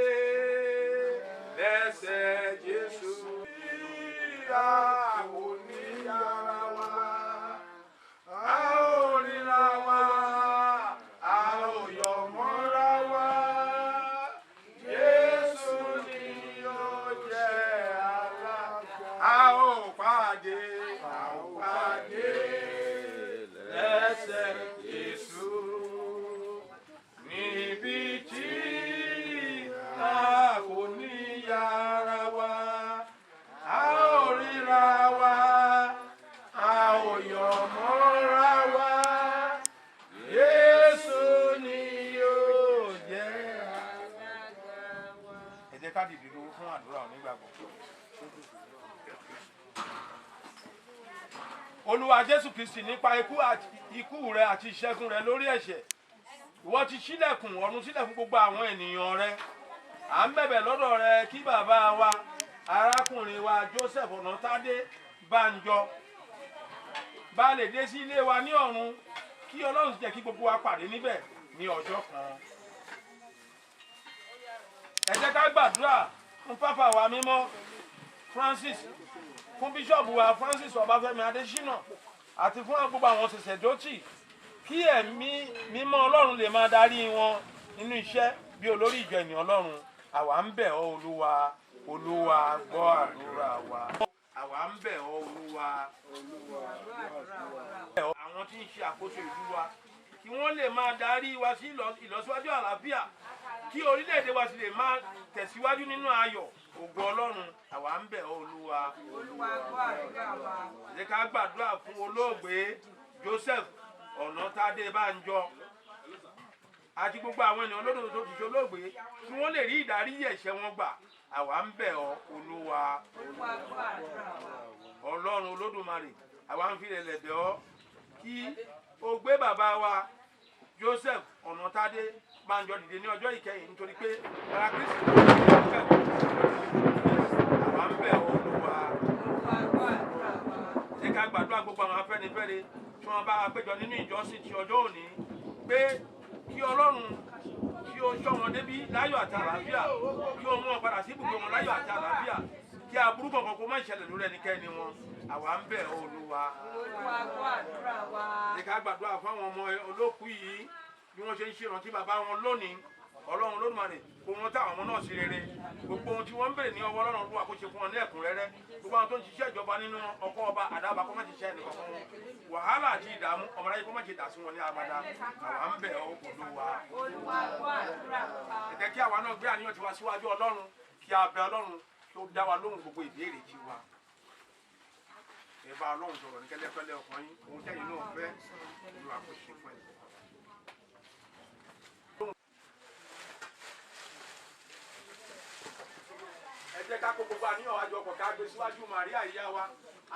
lẹ́sẹ̀ Jésù, a ò ní yára wa, a ó ríra wa, a ó yọ̀ mọ́ra wa, Jésù ni yóò jẹ́ alága. A ó pàdé, a ó pàdé lẹ́sẹ̀ Jésù níbi tí a kò ní yára wa, a ó ríra wa, a ó yọ̀ mọ́ra wa, Jésù ni yóò jẹ́ alága wa. Ẹ jẹ́ ká dìde dúró fún àdúrà onígbàgbọ́. Olúwa Jésù Kristi, nípa ikú rẹ àti ìṣẹ́gun rẹ lórí ẹ̀ṣẹ̀, ìwọ ti ṣílẹ̀kùn ọ̀run sílẹ̀ fún gbogbo àwọn ènìyàn rẹ. À ń bẹ̀bẹ̀ lọ́dọ̀ rẹ kí bàbá wa arákùnrin wa Joseph Ọ̀nàtádé Bánjọ bá lè dé sí ilé wa ní ọ̀run, kí Ọlọ́run sì jẹ́ kí gbogbo wa pàdé níbẹ̀ ní ọjọ́ kan. Ẹ jẹ́ ká gbàdúrà fún pápá wa mímọ́ Francis, fún bíṣọ̀bù wa Francis Ọbáfẹ́mi Adésínà àti fún gbogbo àwọn sẹ̀sẹ̀dọ́tì, kí ẹ̀mí mímọ́ Ọlọ́run lè máa darí wọn nínú iṣẹ́ bí olórí ìjọ ènìyàn Ọlọ́run. Àwa ń bẹ̀ ọ́ Olúwa, Olúwa gbọ́ àdúrà wa. Àwa ń bẹ̀ ọ́ Olúwa, àwọn tí ń ṣe àkóso ìlú wa kí wọ́n lè máa darí wa sí ìlọsíwájú àlàáfíà, kí orílẹ̀-èdè wa sì lè máa tẹ̀síwájú nínú ayọ̀ ògo Ọlọ́run. Àwa ń bẹ̀ ọ́ Olúwa. Olúwa gbọ́ àdúrà wa. Ẹ jẹ́ ká gbàdúrà fún olóògbé Joseph Ọ̀nàtádé Bánjọ àti gbogbo àwọn ènìyàn lódodo tó ti ṣe olóògbé, kí wọ́n lè rí ìdáríjì ẹ̀ṣẹ̀ wọn gbà. Àwa ń bẹ̀ ọ́ Olúwa. Olúwa gbọ́ àdúrà wa. Ọlọ́run Olódùmarè, àwa ń fi ìrẹ̀lẹ̀ bẹ̀ ọ́ kí o gbé bàbá wa Joseph Ọ̀nàtádé Bánjọ dìde ní ọjọ́ ìkẹyìn, nítorí pé ara Kristi ló ń bẹ̀. Àwa ń bẹ̀ ọ́ Olúwa. Olúwa gbọ́ àdúrà wa. Ṣé ká gbàdúrà gbogbo àwọn Afẹ́nifẹ́re tí wọ́n bá wa péjọ nínú ìjọsìn ti ọjọ́ òní pé kí Ọlọ́run kí ó ṣọ́ wọn débi láyọ̀ àti àlàáfíà, kí ó mú wọn padà sí ibùgbé wọn láyọ̀ àti àlàáfíà, kí aburú kankan kó má ṣẹlẹ̀ lórí ẹnikẹ́ni wọn. Àwa ń bẹ̀ ọ́ Olúwa. Olúwa gbọ́ àdúrà wa. Ṣé ká gbàdúrà fún àwọn ọmọ olókùú yìí bí wọ́n ṣe ń ṣèrántí bàbá wọn lónìí, Ọlọ́run Olódùmarè kó wọn táwọn ọmọ náà sí rere. Gbogbo ohun tí wọ́n ń béèrè ní ọwọ́ Ọlọ́run Olúwa kó ṣe fún wọn ní ẹ̀kúnrẹ́rẹ́. Gbogbo àwọn tó ń ṣiṣẹ́ ìjọba nínú ọkọ̀ ọba àdáàbà kó má ṣiṣẹ́ ẹnì kankan wọn. Wàhálà àti ìdààmú ọmọláyé kó má ṣe dà sí wọn ní agbada. Àwa ń bẹ̀ ọ́ Olúwa. Ẹ jẹ́ kí àwa náà gbé àníyàn tiwa síwájú Ọlọ́run, kí a bẹ̀ Ọlọ́run kí ó dá wa lóhùn gbogbo ìbéèrè tiwa. Ẹ bá Ọlọ́run sọ̀rọ̀ ní kẹ́lẹ́kẹ́lẹ́ ọkàn yín, ohun tẹ́yin náà fẹ́ Olúwa kó ṣe fún ẹ. Ẹ jẹ́ ká kó gbogbo àníyàn wa jọ pọ̀, ká gbé síwájú Màríà ìyá wa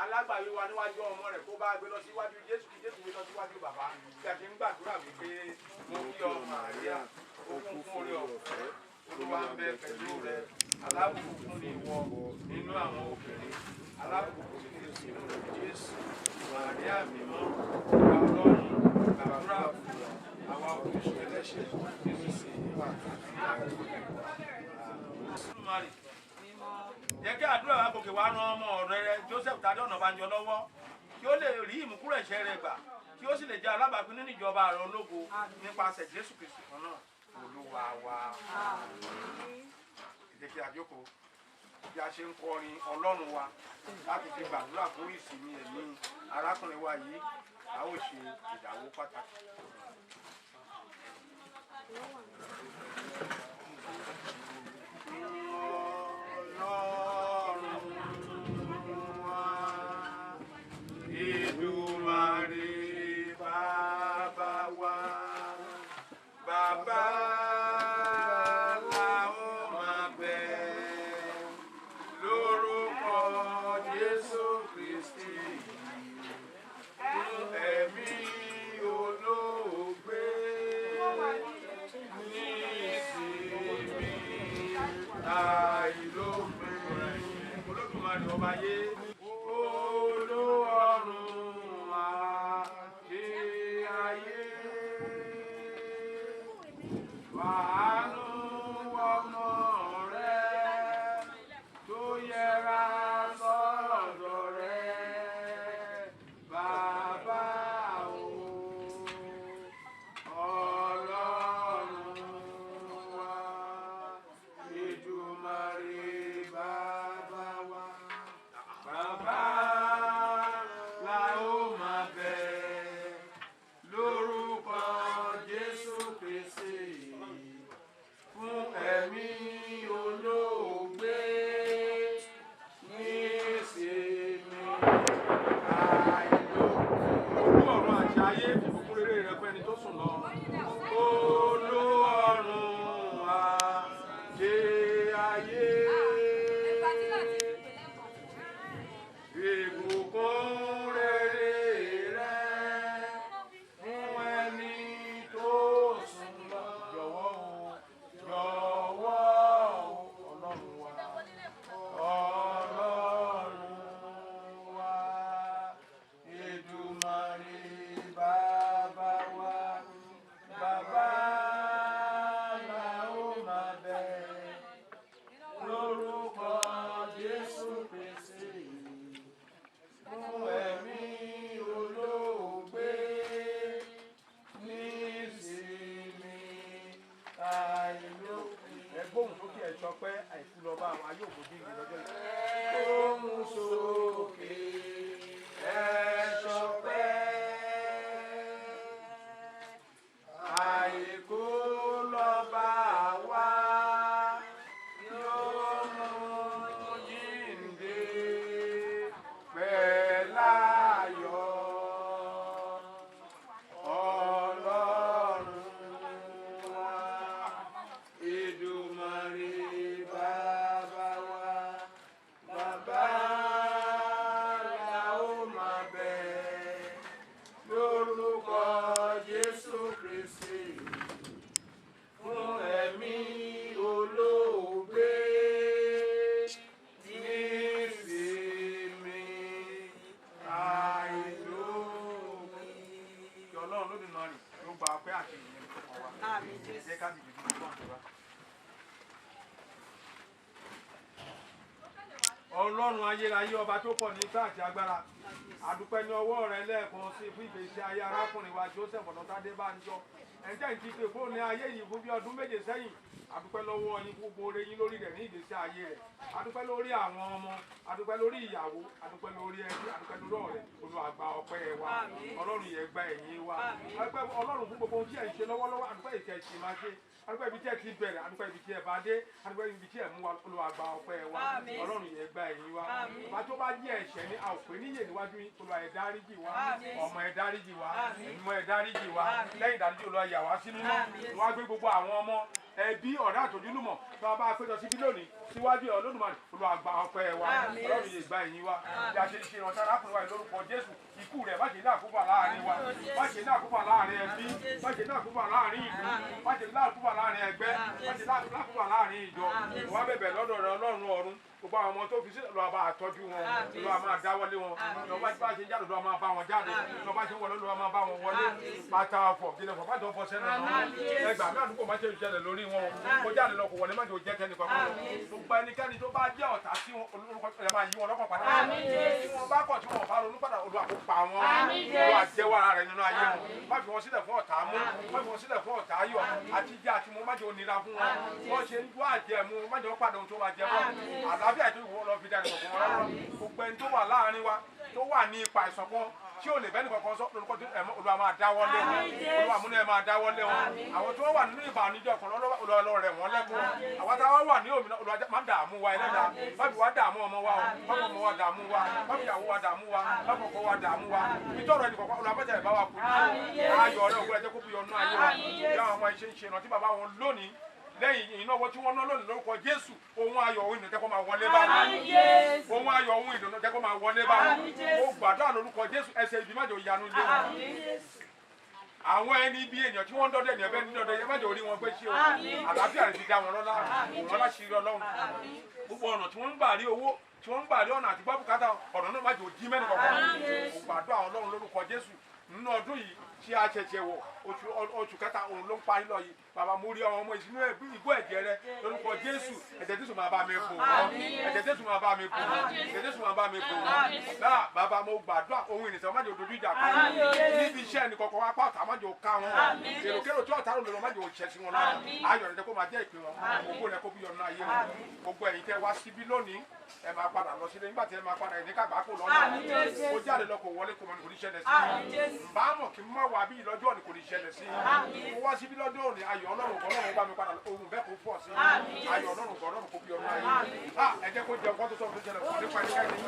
alágbàwí wa níwájú ọmọ rẹ̀, kó bá gbé lọ síwájú Jésù, kí Jésù gbé lọ síwájú bàbá. Bí a ti ń gbàdúrà wípé mo kí ọ Màríà, ó kún fún oore ọ̀fẹ́, Olúwa ń bẹ pẹ̀lú rẹ, alábùkún fún ni ìwọ nínú àwọn obìnrin, alábùkún ní Jésù nínú Jésù. Màríà mímọ́, ìyá Ọlọ́run, gbàdúrà fún àwa òṣìṣẹ́ ẹlẹ́ṣẹ̀ nísinsìnyí àti Olódùmarè. Jẹ́ kí àdúrà wa gòkè wá ran ọmọ ọ̀rẹ́ rẹ Joseph Tade Ọ̀nàbànjọ lọ́wọ́, kí ó lè rí ìmúkúrò ẹ̀ṣẹ̀ rẹ̀ gbà, kí ó sì lè jẹ́ alábàápín nínú ìjọba ààrẹ ológo nípasẹ̀ Jésù Kristi kan náà Olúwa wa. Ẹ jẹ́ kí a jókòó bí a ṣe ń kọrin Ọlọ́run wa láti fi gbàdúrà fún ìsinmi ẹ̀mí arákùnrin wa yìí, a ó ṣe ìdáwó pàtàkì. Ọlọ́run wa, Èdùmàrè bàbá wa, bàbá la ó máa bẹ̀ lórúkọ Jésù Kristi, fún ẹ̀mí olóògbé ní ìsinmi àìlópin. Olódùmarè ọba ayé, Olúọ̀run àti ayé, wàhánú ọmọ rẹ tó yẹra sọ́dọ̀ rẹ, bàbá o, Ọlọ́run wa, Èdùmàrè bàbá wa, bàbá la ó máa bẹ̀ lórúkọ Jésù Kristi, fún ẹ̀mí olóògbé ní ìsinmi àìlópin. Olú ọ̀run àti ayé, ìbùkún rere rẹ fún ẹni tó sùn lọ. Olú ọ̀run àti ayé, ìbùkún rere rẹ fún ẹni tó sùn lọ. Jọ̀wọ́ o, jọ̀wọ́ o, Ọlọ́run wa, Ọlọ́run wa, Èdùmàrè bàbá wa, bàbá la ó máa bẹ̀ lórúkọ Jésù Kristi, fún ẹ̀mí olóògbé ní ìsinmi àìlópin. Ẹ gbóhùn sókè, ẹ sọ pé àìkú lọ bá àwọn ayé òbòdì ìgbè lọ́jọ́ yìí. Gbóhùn sókè, ẹ sọ pé àìkú lọ bá wa yóò mú jíǹde pẹ̀láyọ̀. Ọlọ́run wa, Èdùmàrè bàbá wa, bàbá la ó máa bẹ̀ lórúkọ Jésù Kristi, fún ẹ̀mí olóògbé ní ìsinmi àìlópin. Kí Ọlọ́run Olódùmarè ló gba ọpẹ́ àti ìyìn fún wa. Àmín Jésù. Jẹ́ ká dìde dúró fún àdúrà. Ọlọ́run. Ọlọ́run ayérayé, ọba tó pọ̀ ní ipá àti agbára, àdúpẹ́ ní ọwọ́ rẹ lẹ́ẹ̀kan sí fún ìgbésí ayé arákùnrin wa Joseph Ọ̀nàtádé Bánjọ. Ẹ̀jẹ̀ ń ti pè fóònù ayé yìí fún bí ọdún 7 sẹ́yìn. Àdúpẹ́ lọ́wọ́ yín gbogbo oore yín lórí rẹ̀ ní ìgbésí ayé rẹ̀. Àdúpẹ́ lórí àwọn ọmọ, àdúpẹ́ lórí ìyàwó, àdúpẹ́ lórí ẹbí, àdúpẹ́ lórí ọ̀rẹ́. Olúwa gba ọpẹ́ wa. Ọlọ́run yẹn gba ẹ̀yìn wa. Àdúpẹ́ Ọlọ́run fún gbogbo ohun tí ẹ̀ ń ṣe lọ́wọ́lọ́wọ́. Àdúpẹ́ ìkẹ́ ṣì máa ṣe. Àdúpẹ́ ibi tí ẹ ti bẹ̀rẹ̀, àdúpẹ́ ibi tí ẹ bá dé, àdúpẹ́ ibi tí ẹ mú wa. Olúwa gba ọpẹ́ wa. Ọlọ́run yẹn gba ẹ̀yìn wa. Bàbá tó bá jẹ́ ẹ̀ṣẹ̀ ní a ò pé níyè níwájú yín. Olúwa ẹ dáríjì wa. Ọmọ ẹ dáríjì wa. Ẹ̀mí ẹ dáríjì wa. Lẹ́yìn ìdáríjì, Olúwa yà wá sí mímọ́. Olúwa gbé gbogbo àwọn ọmọ, ẹbí, ọ̀rẹ́ àtòjúlùmọ̀ tí wọ́n bá péjọ síbí lónìí síwájú ẹ̀ Olódùmarè. Olúwa gba ọpẹ́ wa. Ọlọ́run yìí gba ẹ̀yìn wa. Bí a ṣe ṣe ìrántí arákùnrin wa yìí lórúkọ Jésù, ikú rẹ̀ má ṣe ní àkóbá láàrin wa, má ṣe ní àkóbá láàrin ẹbí, má ṣe ní àkóbá láàrin ìlú, má ṣe ní àkóbá láàrin ẹgbẹ́, má ṣe ní àkóbá láàrin ìjọ. Wọ́n á bẹ̀bẹ̀ lọ́dọ̀ rẹ Ọlọ́run ọ̀run, gbogbo àwọn ọmọ tó fi sílẹ̀ lọ́wọ́ bá tọ́jú wọn, lọ́wọ́ máa dáwọ́lé wọn, lọ́wọ́ bá ṣe jáde lọ́wọ́ máa bá wọn jáde, lọ́wọ́ bá ṣe wọlé lọ́wọ́ máa bá wọn wọlé. Bàtà ọ̀fọ̀ gílẹ̀ fọ̀ bàtà ọ̀fọ̀ sẹ́nu náà ẹgbàá mi àdúgbò má ṣe ìṣẹ̀lẹ̀ lórí wọn, kó jáde lọ kó wọlé má ṣe jẹ́ tẹ́nì kankan. Gbogbo ẹnikẹ́ni tó bá jẹ́ ọ̀tá sí wọn, olórúkọ ẹ máa yí wọn lọ́kàn padà. Tí wọ́n bá kọ̀, tí wọ́n bá ronú padà, Olúwa kó pa wọn. Olúwa jẹ́wọ́ ara rẹ̀ nínú ayé wọn. Má fi wọn sílẹ̀ fún ọ̀tá mú, má fi wọn sílẹ̀ fún ọ̀tá yọ̀. Àti jẹ àti mu má jẹ́ onira fún wọn. Wọ́n ṣe ń wá àjẹmú, má jẹ́ wọ́n padà ohun tó máa jẹ wọ́n. Àlàáfíà tó ìwọ lọ fi dá ẹnì kọ̀ọ̀kan wọn lọ́rọ̀. Gbogbo ẹni tó wà láàrin wa tó wà ní ipa àìsàn kan tí ò lè bẹ́ẹ̀ nìkankan sọ lórúkọ tó ẹ̀mọ́, Olúwa máa dáwọ́ lé wọn. Olúwa múnú ẹ̀ máa dáwọ́ lé wọn. Àwọn tí wọ́n wà nínú ìbànújẹ́ ọkàn lọ́wọ́, Olúwa lọ rẹ̀ wọ́n lẹ́kún. Àwọn táwọn wà ní òmìnira, Olúwa má dààmú wa ẹlẹ́dàá. Má fi wá dààmú ọmọ wa o, má fi ọmọ wa dààmú wa, má fi ìyàwó wa dààmú wa, má fi ọkọ wa dààmú wa. Ibi tọ́rọ̀ ẹnì kọ̀ọ̀kan, Olúwa mẹ́tẹ̀ẹ̀ bá wa kú. Ayọ̀ rẹ̀ ògùn ẹ̀jẹ̀ kó buyọ̀ nú ayé wa. Bí àwọn ọmọ iṣẹ́ ń ṣe ìrántí bàbá wọn lónìí, lẹ́yìn ìnáwó tí wọ́n ná lónìí lórúkọ Jésù, ohun ayọ̀, ohun ìdùnnú jẹ́ kó máa wọlé bá wọn. Ohun ayọ̀, ohun ìdùnnú jẹ́ kó máa wọlé bá wọn. Mo gbàdúrà lórúkọ Jésù, ẹsẹ̀ ibi má jẹ́ ìyanu lé wọn. Àwọn ẹni bí ènìyàn tí wọ́n ń dọ́dẹ ènìyàn bẹ́ẹ̀ ní dọ́dẹ yẹn, má jẹ́ orí wọn gbé sí o. Àlàáfíà rẹ̀ ti dá wọn lọ́lá wọn láṣìírí Ọlọ́run. Gbogbo ọ̀nà tí wọ́n ń gbà rí owó, tí wọ́n ń gbà rí ọ̀nà àti gbọ́ bùkátà, ọ̀nà náà má jẹ́ òdí mẹ́rin kọ̀ọ̀kan. Mo gbàdúrà Ọlọ́run lórúkọ Jésù, nínú ọdún yìí tí a ṣẹ̀ṣẹ̀ wọ̀, oṣù kẹta òun ló ń parí lọ yìí, bàbá, mo rí ọmọ ọmọ ìsinú igbó ẹ̀jẹ̀ rẹ lórúkọ Jésù. Ẹ̀jẹ̀ Jésù máa bá mi bò wọ́n. Ẹ̀jẹ̀ Jésù máa bá mi bò wọ́n. Ẹ̀jẹ̀ Jésù máa bá mi bò wọ́n. Bá bàbá, mo gbàdúrà, ohun ìrìnsẹ̀ má jẹ́ òdojú ìjà kan níbi iṣẹ́ ẹnì kọ̀ọ̀kan wá. Pàtó má jẹ́ òka wọn, èròkérò tí ọ̀tá rò lè má jẹ́ òṣẹ̀ sí wọn lọ́wọ́. Ayọ̀ rẹ̀ jẹ́ kó máa jẹ́ ìpín wọn, ògo rẹ̀ kó bí ọ̀nà ayé wọn. Gbogbo ẹ̀yin tẹ́ wá síbí lónìí, ẹ máa padà lọ sílé. Nígbà tí ẹ máa padà, ẹ̀ ní kàgbá kò lọ́nà. Ó jáde lọ kò wọlé, kò mọ̀ ní kò ní ṣẹlẹ̀ sí i. Bá mọ̀ kí n má wà bí lọ́jọ́ òní, kò ní ṣẹlẹ̀ sí i. Mo wá síbí lọ́jọ́ òní, ayọ̀ Ọlọ́run kọ́ Ọlọ́run bá mi padà, ohun bẹ́ẹ̀ kó pọ̀ sí i. Ayọ̀ Ọlọ́run kọ́ Ọlọ́run kó bí ọdún ayé. Ẹ jẹ́ kó jẹun kó tó sọ tó ṣẹlẹ̀ kó nípa ẹni káyọ̀ yín.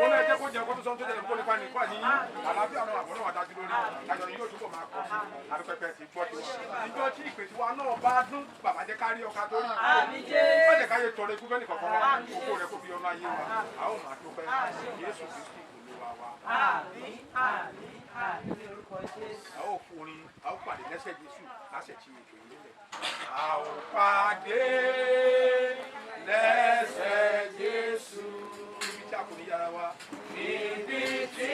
Mo náà ẹ jẹ́ kó jẹun kó tó sọ tó ṣẹlẹ̀ kó nípa ẹni kó àní yín. Àlàáfíà náà àbọ̀ náà wà dájú lórí ayọ̀ ni yóò túbọ̀ máa pọ̀ sí. Àdúpẹ́pẹ́ ti gbọ́ tiwa. Ìjọ tí ìpè tiwa náà bá dún, bàbá, jẹ́ ká rí ọkà tó rí. Má jẹ́ ká yẹ tọrọ ikú fẹ́ni kọ̀ọ̀kan wa. Ògo rẹ̀ kó bí ọdún ayé wa. A ó máa dúpẹ́. Jésù Kristi Olúwa wa. Àmín, àmín, àmín ní orúkọ Jésù. A ó forin "A ó pàdé lẹ́sẹ̀ Jésù" lásẹ̀ tí ètò yìí lẹ̀. A ó pàdé lẹ́sẹ̀ Jésù níbi tí a kò ní yára wa. Níbi tí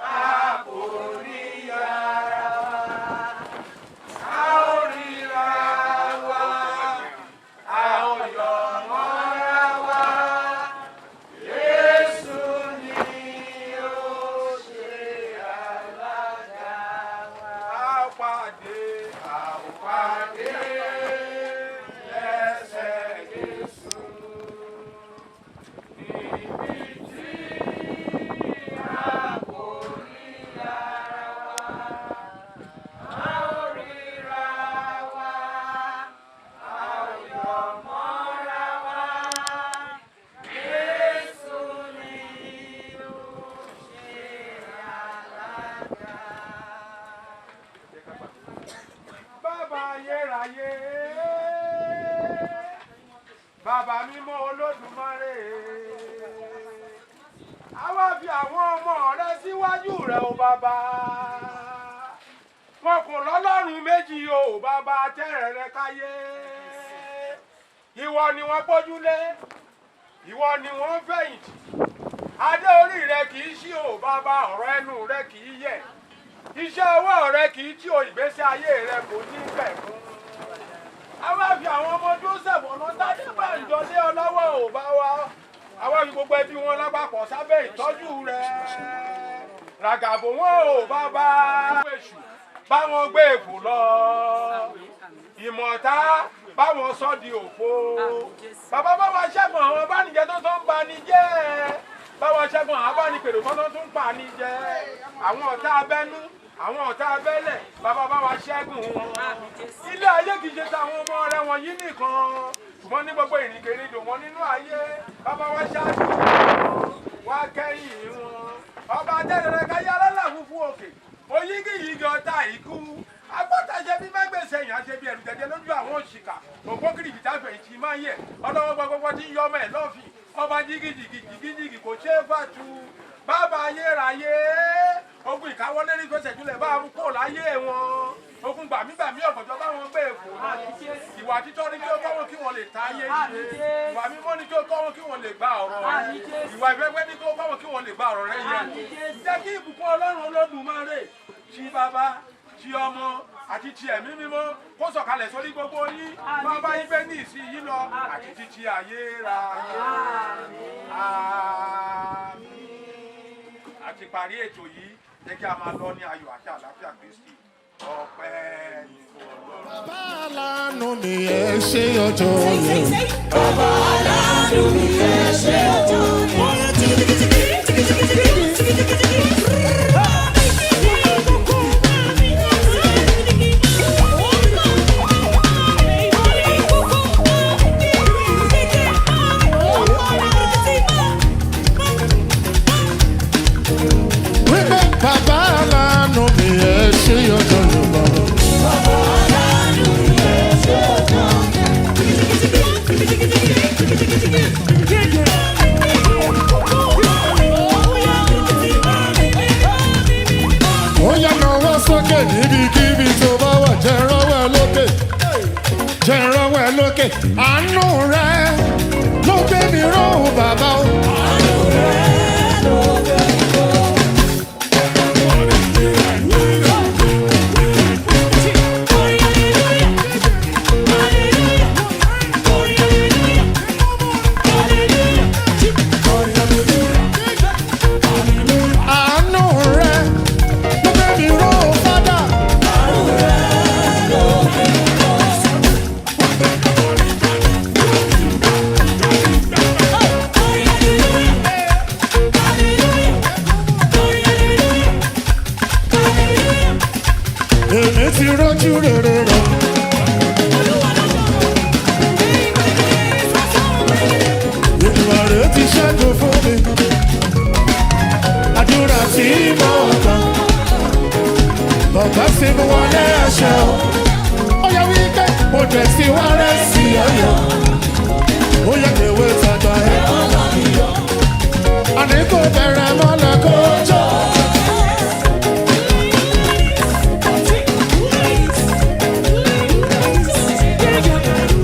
a kò ní yára wa. A ó ríra wa. A ó yọ̀ mọ́ra wa. Jésù ni ó ṣe alága wa. A ó pàdé, a ó pàdé lẹ́sẹ̀ Jésù. Níbi tí a kò ní yára wa. A ó ríra wa. A ó yọ̀ mọ́ra wa. Jésù ni ó ṣe alága. Bàbá ayérayé, bàbá mímọ́ Olódùmarè, a wá fi àwọn ọmọ rẹ síwájú rẹ o bàbá. Wọn kò lọ́lọ́run méjì o bàbá, tẹ́rẹ̀ rẹ káyé. Ìwọ ni wọ́n gbójúlé, ìwọ ni wọ́n fẹ̀yìntì. Adé orí rẹ kì í ṣí o bàbá, ọ̀rọ̀ ẹnu rẹ kì í yẹ̀, iṣẹ́ ọwọ́ rẹ kì í tí o, ìgbésí ayé rẹ kò ní pẹ̀kún. A wá fi àwọn ọmọ Joseph Ọ̀nàtádé Bánjọ lé ọ lọ́wọ́ ò bá wa. Àwọn fi gbogbo ẹbí wọn lápapọ̀ sábẹ́ ìtọ́jú rẹ̀. Ràgàbò wọn ò bàbá. Èṣù báwọn gbé èkó lọ. Ìmọ̀ta báwọn sọ di òfo. Bàbá báwa ṣẹ́gun àwọn abánijẹ́ tó tó ń bani jẹ́. Báwa ṣẹ́gun àwọn abánipèrè tó tó ń pani jẹ́. Àwọn ọ̀tá abẹ́nú, àwọn ọ̀tá abẹ́lẹ̀, bàbá báwa ṣẹ́gun wọn. Ilé ayé kìí ṣe tàwọn ọmọ rẹ wọ̀nyí nìkan. Ṣùgbọ́n ní gbogbo ìrìnkèrindò wọn nínú ayé, bàbá wa ṣáájú wọn, wá kẹ́yìn wọn. Ọba tẹ́lẹ̀rẹ́ káyé alálà funfun òkè, oyígíyigì ọ̀tá ikú. Agbọ́tàṣe bí mẹ́gbẹ̀sẹ̀ yàn ṣe bí ẹ̀rù jẹjẹ lójú àwọn òṣìkà. Òpó kìrìkìtà fẹ̀yìntì máa ń yẹ. Ọlọ́wọ́ gbogbo tí ń yọ ọmọ ẹ̀ lọ́fìn. Ọba jìgìjìgì jìgìjìgì kò ṣeé fàtú. Bàbá ayérayé. Ogun ìkáwọ́lé ní fẹsẹ̀ jùlẹ̀ bá mú kó láyé wọn. Ogun gbàmígbàmí ọ̀gànjọ́ bá wọn gbé èkó. Ìwà títọ́ ní kí ó kọ́ wọn kí wọ́n lè ta ayé ṣe. Ìwà mímọ́ ní kí ó kọ́ wọn kí wọ́n lè gba ọ̀rọ̀ rẹ. Ìwà ìfẹ́fẹ́ ní kí ó kọ́ wọn kí wọ́n lè gba ọ̀rọ̀ rẹ yẹ. Jẹ́ kí ìbùkún Ọlọ́run Olódùmarè ti bàbá, ti ọmọ àti ti ẹ̀mí mímọ́ kó sọ̀kalẹ̀ sórí gbogbo yín. Máa bá yín gbé ní ìsìn yín lọ àti títí ayérayé. Àmín. A ti parí ètò yìí, jẹ́ kí a máa lọ ní ayọ̀ àti àlàáfíà Kristi. Ọpẹ́ ni fún Ọlọ́run. Bàbá aláàánú mi ẹ ṣe ọjọ́ yẹn. Bàbá aláàánú mi ẹ ṣé ọjọ́ yẹn. Wípé bàbá aláàánú mi ẹ ṣe ọjọ́ yẹn bàbá. Ó yá nawọ́ sókè níbikíbi tó bá wà jẹ́ rọ́wọ́ ẹ lókè. Jẹ́ rọ́wọ́ ẹ lókè. Àánú rẹ ló gbé mi ró bàbá o. Àánú rẹ ló gbé mi ró fádà. Èmi ti rọ́jú rere rẹ̀. Ìgbà rẹ̀ ti ṣẹ́gun fún mi. Àdúrà tí mo gbà. Bàbá sì mú wọlé ẹ̀ṣẹ̀ o. Ó yẹ wípé mo dẹ̀ sí wárẹ̀ sí ọ̀yọ́. Ó yẹ kéwé tàgbà ẹ̀. Àní kò bẹ̀rẹ̀ mọ́lẹ̀ kó jọ.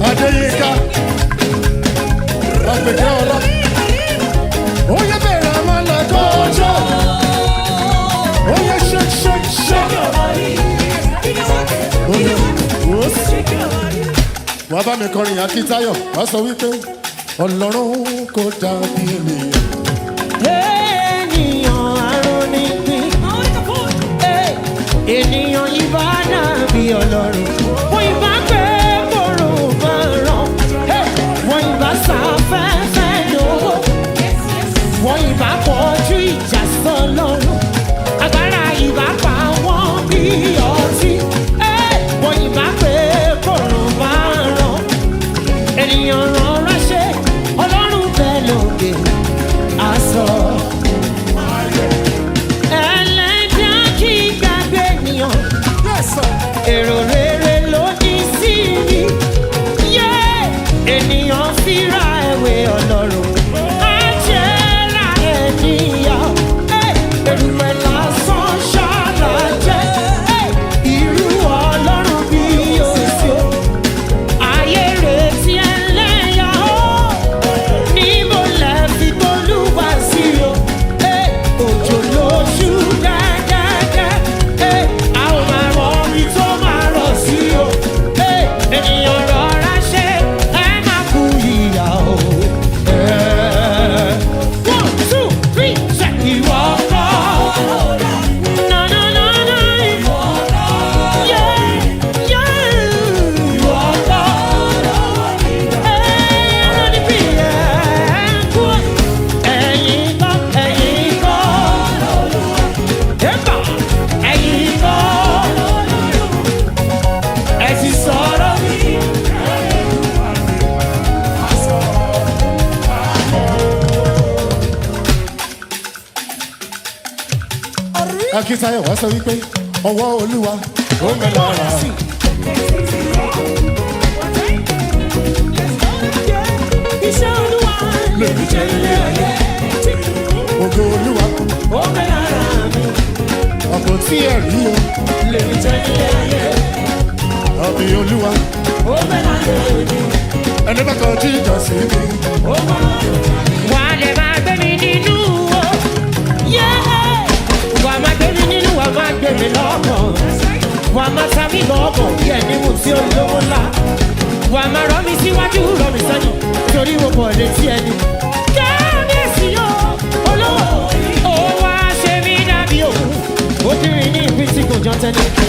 Adéyínká, àpèjẹ́ ọlá. Ó yẹ bẹ̀rẹ̀ mọ́lẹ̀ kó jọ. Ó yẹ shake shake shake. Ó yẹ wòó. Wà bá mi kọrin Akíntayọ̀, wá sọ wípé Ọlọ́run kò dàbí ènìyàn. Ènìyàn arónípín, ènìyàn ìbá dàbí Ọlọ́run. Wọ́n ìbá pé kòrò máa ràn, wọ́n ìbá sáfẹ́fẹ́ lówó, wọ́n ìbá kọjú ìjà sọ́lọ́run. Agbára ìbá pa wọ́n bí ọtí, wọ́n ìbá pé kòrò máa ràn. Ènìyàn rọra ṣe, Ọlọ́run bẹ́ẹ̀ lókè aṣọ. Ẹlẹ́dàá kì í gbàgbé ènìyàn. Èrò rere ló ní sí mi. Yé! Ènìyàn fíra ẹ̀wẹ̀ Ọlọ́run. Á jẹ́ ra ènìyàn. Erùpẹ̀ lásán ṣáàlà jẹ́. Irú Akíntayọ̀ wá sọ wípé ọwọ́ Olúwa ó ń bẹ lára. Iṣẹ́ Olúwa lèmi jẹ́ nílé ayé. Ògo Olúwa Ó bẹ lára mi. ọ̀pọ̀ tí ẹ̀ rí o. Lèmi jẹ́ nílé ayé. Àmì Olúwa Ó bẹ lára mi. ẹni bá kọjú ìjà sí mi. Ó bẹ lára mi. Wà á lè máa gbé mi nínú o. Yeah. Wà á máa gbé mi nínú, wà á máa gbé mi lọ́kàn. Wà á máa ta mí lọ́kàn bí ẹni mú tí ó lówó ńlá. Wà á máa rọ́ mi síwájú, rọ́ mi sẹ́yìn, torí mo bọ̀ létí ẹni. Kábíyèsí o, olówó, ó wá ṣe mí dàbí òun. Obìnrin ní ìpín tí kò jọ tẹ́lẹ̀ pé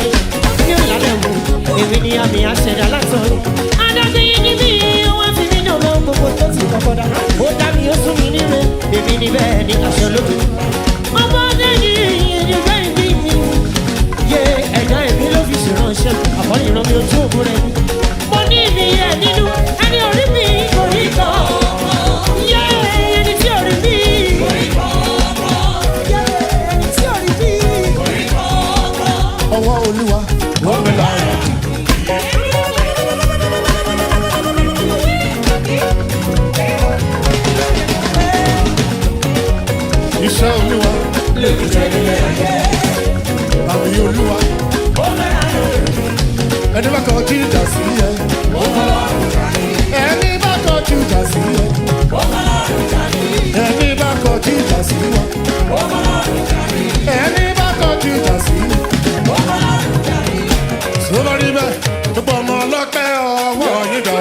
ní ìlànà ẹ̀wù, èmi ni àmì àṣẹ̀dá látọ̀run. Adájọ́ yìí ni mí, ó wá fi mí dùn mọ́ gbogbo tó ti kọ́kọ́ dá. Ó dá mi, ó sún mi níre, èmi ni bẹ́ẹ̀ ni aṣọ lóbi. Ọmọdé ni ìyẹn bẹ́ẹ̀ bí mi. Yé ẹ̀dá ẹ̀mí ló fi ṣèrànṣẹ́, àbọ̀ ìran mi ojú òun rẹ̀. Mo ní ìmì ẹ̀ nínú, ẹni orí mi kò rí kan. Yé ẹni tí orí mi. Yé ẹni tí orí mi. Ọwọ́ Olúwa ó ń bẹ lára. Iṣẹ́ Olúwa Lèmi jẹ́ nílé ayé. àmì Olúwa ẹni bá kọjú ìjà sí ẹ. Ẹni bá kọjú ìjà sí ẹ. Ẹni bá kọjú ìjà sí wa. Ẹni bá kọjú ìjà sí wa. Sọlá rí bẹ́ẹ̀ gbogbo ọmọ ọlọ́pẹ́ ọwọ́ yín dà.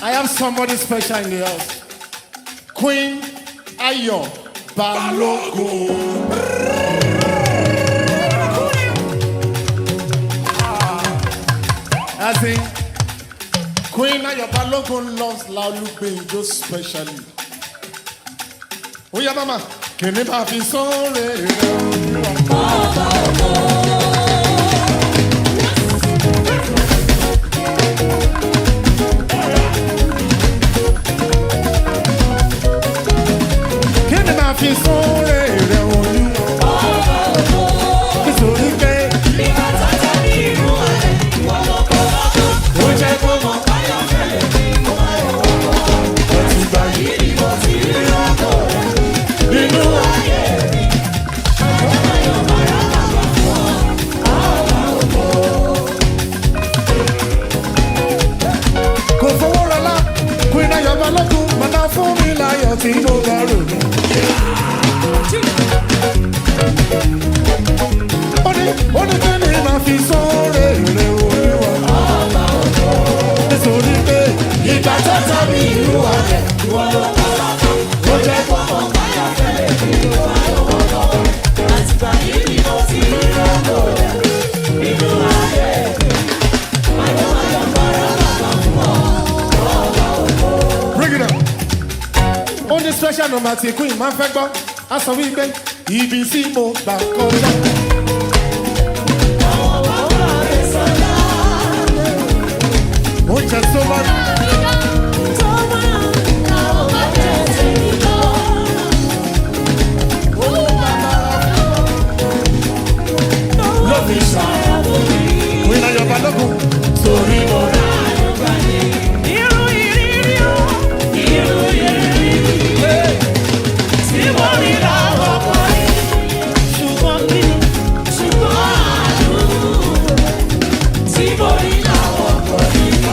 I have somebody special in the house. Queen Ayo Balogun. As in, Queen Ayo Balogun loves Laolu Gbenjo specially. Oya mama, kìnní máa fi sóore rẹ̀ olúwa. Kí ni máa fi sóore rẹ̀ olúwa? Nítorí pé ó jẹ́ kó mọ̀. Ọtí báyìí nínú ayé. Kò fowó rọlá, Queen Ayọ̀ Balógun, màdá fún mi láyọ̀ tí mo bá rò ní. Ó ní kí ni màá fi sóore rẹ̀ olúwa? Nítorí pé ìgbà tó tàbí ìlú ọ̀rẹ́, ó jẹ́ kó mọ̀. Bring it up. Ó ní special number tí Queen máa ń fẹ́ gbọ́. A sọ wípé ibi tí mo gbà kọjá. Ó jẹ sọ́mọ́. Ló fi ṣá. Queen Ayọ̀ Balógun. Torí mo rà. Irú ìrírí o, irú ìrírí tí mo rí láwọn ọkùnrin. Ṣùgbọ́n kí ni, ṣùgbọ́n àánú tí mo rí láwọn ọkùnrin.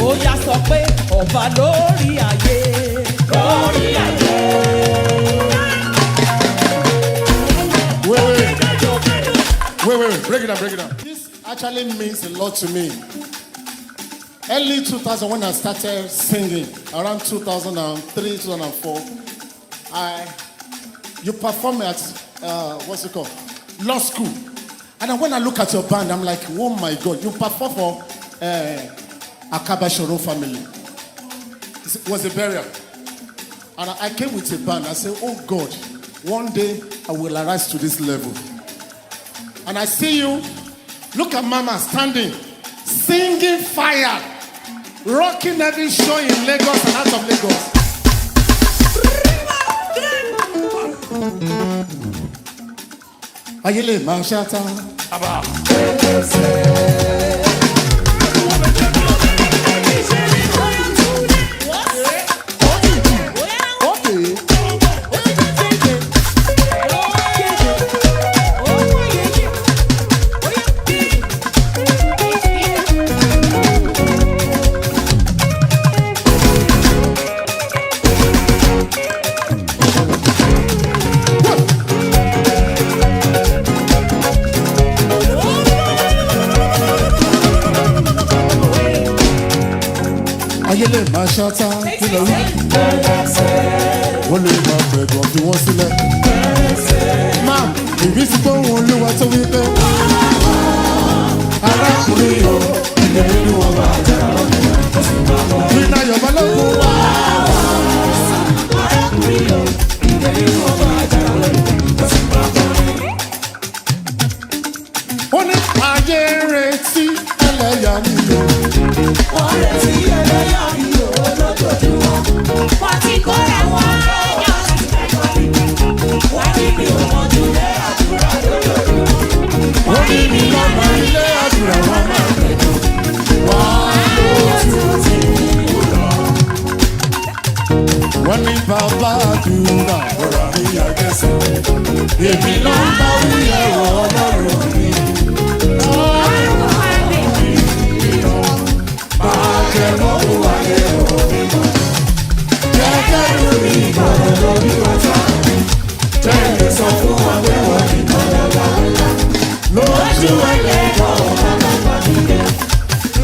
Ó yá sọ pé ọba lórí ayé. Lórí ayé. Wait, wait. Wait, wait, wait. Break it down, break it down. This actually means a lot to me. Early 2000, when I started singing, around 2003, 2004, you perform at, what's it called? Law school. And then when I look at your band, I'm like, oh my God, you perform for Akaba Shoro family. It was a burial. And I came with a band. I said, oh God, one day I will arise to this level. And I see you. Look at Mama standing, singing fire, rocking every show in Lagos and out of Lagos. Ayé lè máa ṣáta. Okay. Ayé lè máa ṣáta kí ló rí. Wọ́n lè máa pẹ̀gàn fi wọ́n sílẹ̀. Máa ìrísí gbóhùn olúwa tó wí pé. Arákùnrin o, ilẹ̀ nínú ọba àjàrà. Rínà Yorùbá ló kún wá. Ó ní ayé ń retí ẹlẹ́yà mi o. Wọ́n ti kóra wọn jọ. Ó ní mi lọ́mọ ilé àdúrà wọn máa pẹ̀gàn. Wá lójú. Wọ́n ní bàbá àdúrà ọ̀rọ̀ mi àgẹ́sẹ̀. Èmi ló ń bá wí ẹ̀rọ ọlọ́run mi. Máa jẹ mọ́ òwà ẹ̀rọ mi mọ́. Jẹ́jẹ́ lórí ìgbọ̀rọ̀ lórí ọjọ́. Jẹ́ lè sọ fún wọn pé wọ́n ní kọ́lá lójú ẹlẹ́dọ̀ ọ̀gá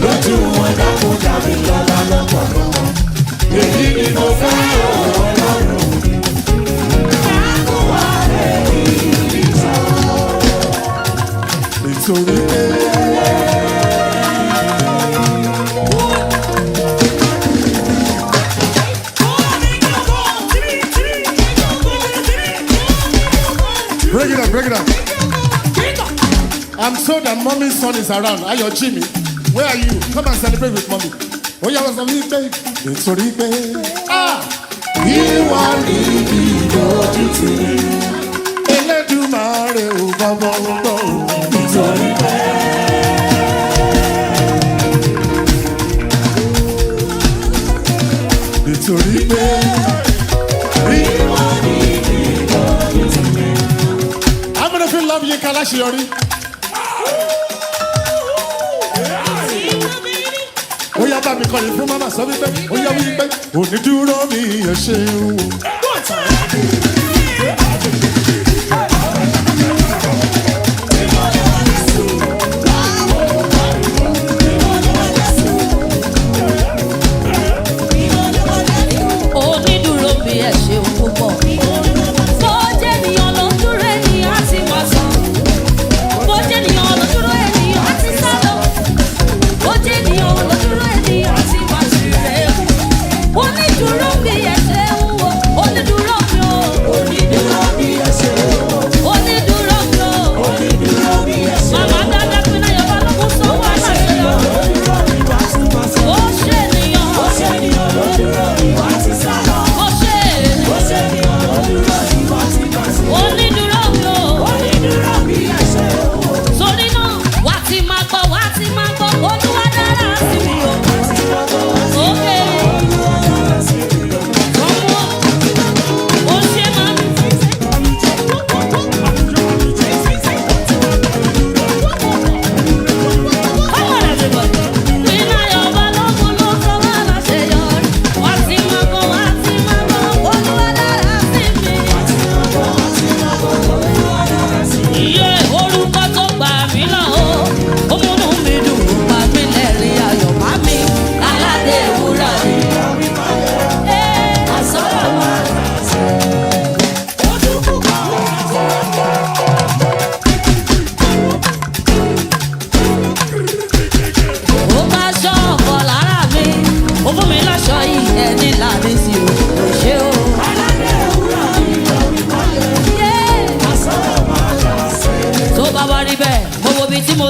lójú wọn dákun dàbí lọ́lá lọ́pọ̀lọpọ̀. Èyí ni mo fẹ́ òun ọlọ́run. Nítorí pé. Break it up, break it up. I'm told that mommy's son is around. Ayo Jimmy, where are you? Come and celebrate with mommy. Ó yá wọ́n sọ wípé nítorí pé ah, ìwà ní ìdójú tì í. Elédùmarè ò gbọ́gbọ́ gbọ́ ò nítorí pé. Nítorí pé ìwà ní ìdójú tì í. How many of you love Yinka Láṣeyọrí? Ó yá bá mi kọrin fún mama sọ wípé ó yá wípé onídúró mi ẹ ṣeun o. Onídùúró mi ẹ ṣeun púpọ̀. Bó jẹ́ ènìyàn ló ń dúró ènìyàn á ti máa sọ. Bó jẹ́ ènìyàn ló ń dúró ènìyàn á ti sá lọ. Bó jẹ́ ènìyàn ló ń dúró ènìyàn á ti máa ṣeré. Onídùúró mi ẹ ṣeun o. Onídùúró mi o.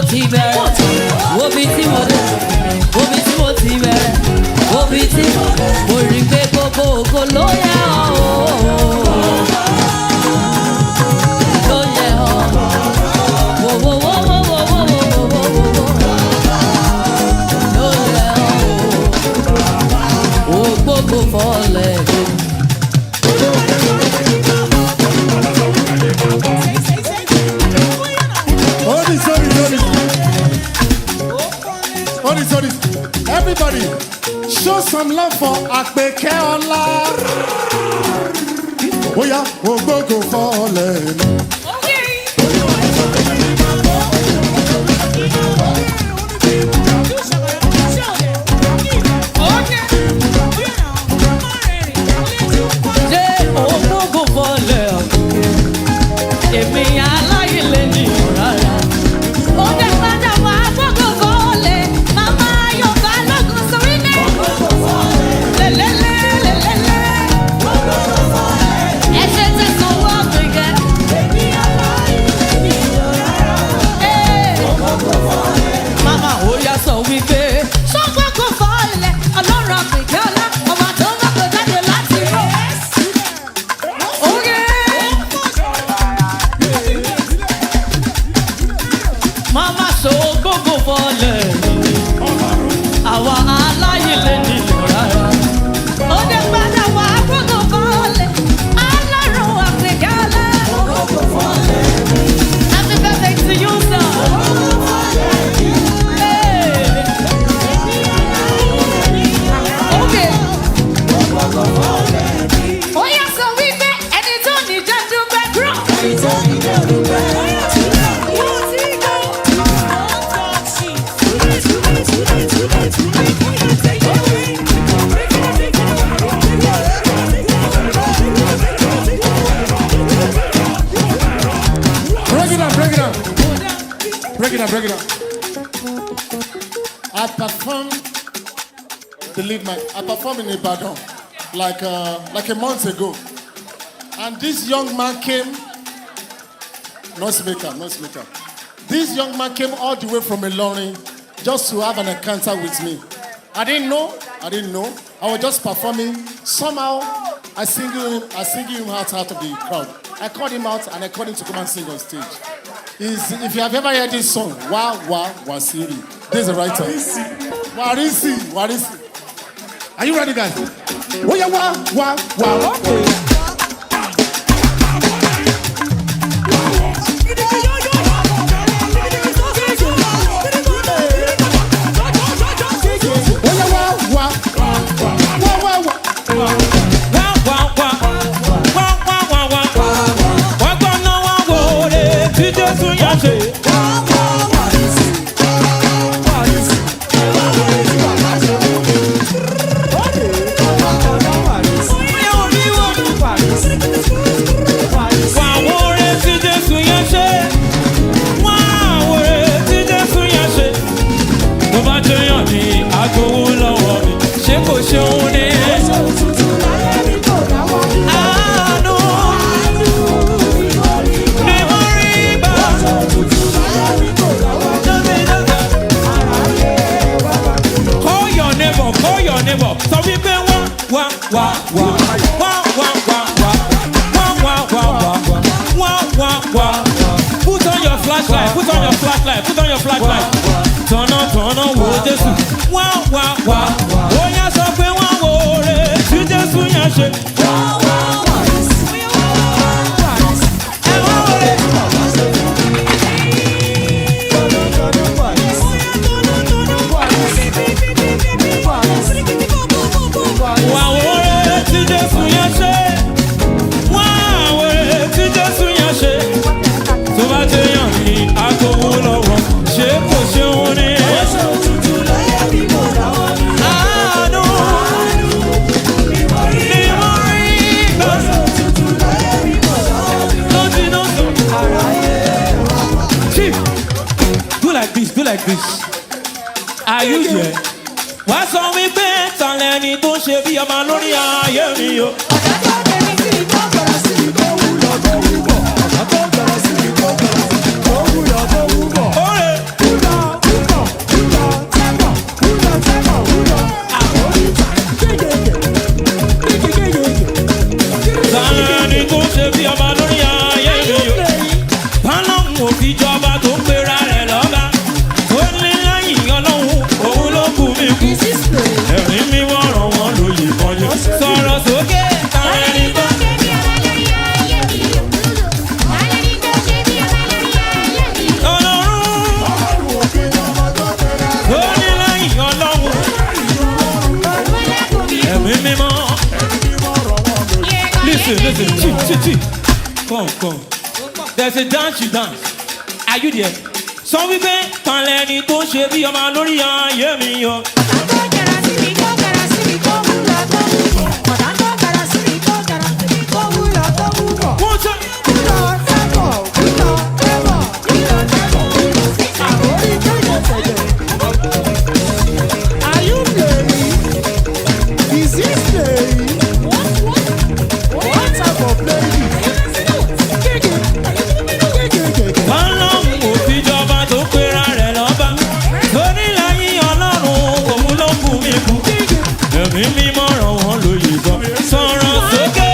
ti bẹ̀rẹ̀, wo bí tí mo dé, wo bí tí mo ti bẹ̀rẹ̀, wo bí tí mo rí pé gbogbo ògo ló yẹ ọ́ o. Ló yẹ ọ́. Wo wo wo wo wo wo wo wo wo wo. Ló yẹ ọ́ o. Ògbógo fọlẹ̀ gbogbo. Hold it, hold it, hold it. Hold it, hold it. Everybody, show some love for Apeke Ola. Oya, ògbógo fọlẹ̀ mi. Ṣé ògbógo fọlẹ̀ èmi aláìlẹ̀ ní rárá. Ó dẹ̀ padà wá gbogbo fọlẹ̀, màmá Yorùbá lọ́gùn sórí ní. Lẹ́lẹ́lẹ́lẹ́lẹ́lẹ́. Ẹ ṣe tẹ̀sán wọ́n gbẹ̀gẹ́. Màmá ó yá sọ wípé Ṣọ́gbọ́gbọ́ fọlẹ̀, ọlọ́run àpèkẹ́ ọlá, ọba tó ń gbàgbọ́ jáde láti rò. oge. Màmá sọ ògbógo fọlẹ̀ àwa aláìlẹ̀ ní rárá. Ó dẹ̀ padà wá gbogbo fọlẹ̀, ọlọ́run àpèkẹ́ ọlá. Happy birthday to you, sir. Hey. Okay. Ó yá sọ wípé ẹni tó ní jẹ́ dúpẹ́ kúrò. Break it down, break it down. Break it down, break it down. I performed the lead mic. I performed in Ibadan like a month ago. And this young man came, noisemaker, noisemaker. This young man came all the way from Ilorin just to have an encounter with me. I didn't know, I didn't know. I was just performing. Somehow, I singled him out of the crowd. I called him out and I called him to come and sing on stage. Is if you have ever heard this song, Wa Wa Wasiri. This is the writer. Warisi, Warisi. Are you ready, guys? Oh yeah, wa wa wa. Okay. Oh yeah, wa wa wa wa wa. Wá wá wá wá wá wá wá wá gbọ́ná wá wò lè tí Jésù yàn ṣe. Wà wò lè tí Jésù yàn ṣe. Wá wò lè tí Jésù yàn ṣe. Tó bá jẹ́yàn ní agbowó lọ́wọ́ mi, ṣé kò ṣeun ni? Àánú ni mo rí gbà. Call your neighbor, call your neighbor. Sọ wípé wá wá wá wá wá wá wá wá wá wá wá wá wá wá wá. Put on your flashlight, put on your flashlight, put on your flashlight. Tọ̀nà tọ̀nà wo Jésù. Wá wá wá. Ó yá sọ pé wá wo re tí Jésù yẹn ṣe. Ẹ wá wo re. Wà wo re tí Jésù yẹn ṣe. Wá wo re tí Jésù yẹn ṣe. Tó bá jẹ́ yàn ní agbowó lọ́wọ́, ṣé kò ṣeun ni? Àánú ni mo rí gbà. Lójú iná sọ. Chief, do like this, do like this. Are you there? Wá sọ wípé ta lẹni tó ń ṣe bí ọmọ lórí ayé mi o. Ore. Listen, listen, chi, chi, chi. Come, come. There's a dance you dance. Are you there? Sọ wípé kan lẹni tó ṣe bí ọmọ lórí ayé mi o. Wọ́n tẹ́. Are you playing? Is this playing? What type of playing? Ọlọ́run ò fi jọba tó pera rẹ̀ lọ́ba. Onílàyé Ọlọ́run òun ló kù mí kú. Ẹ̀mí mímọ́ ràn wọ́n lóye sọ. Sọ̀rọ̀ sókè.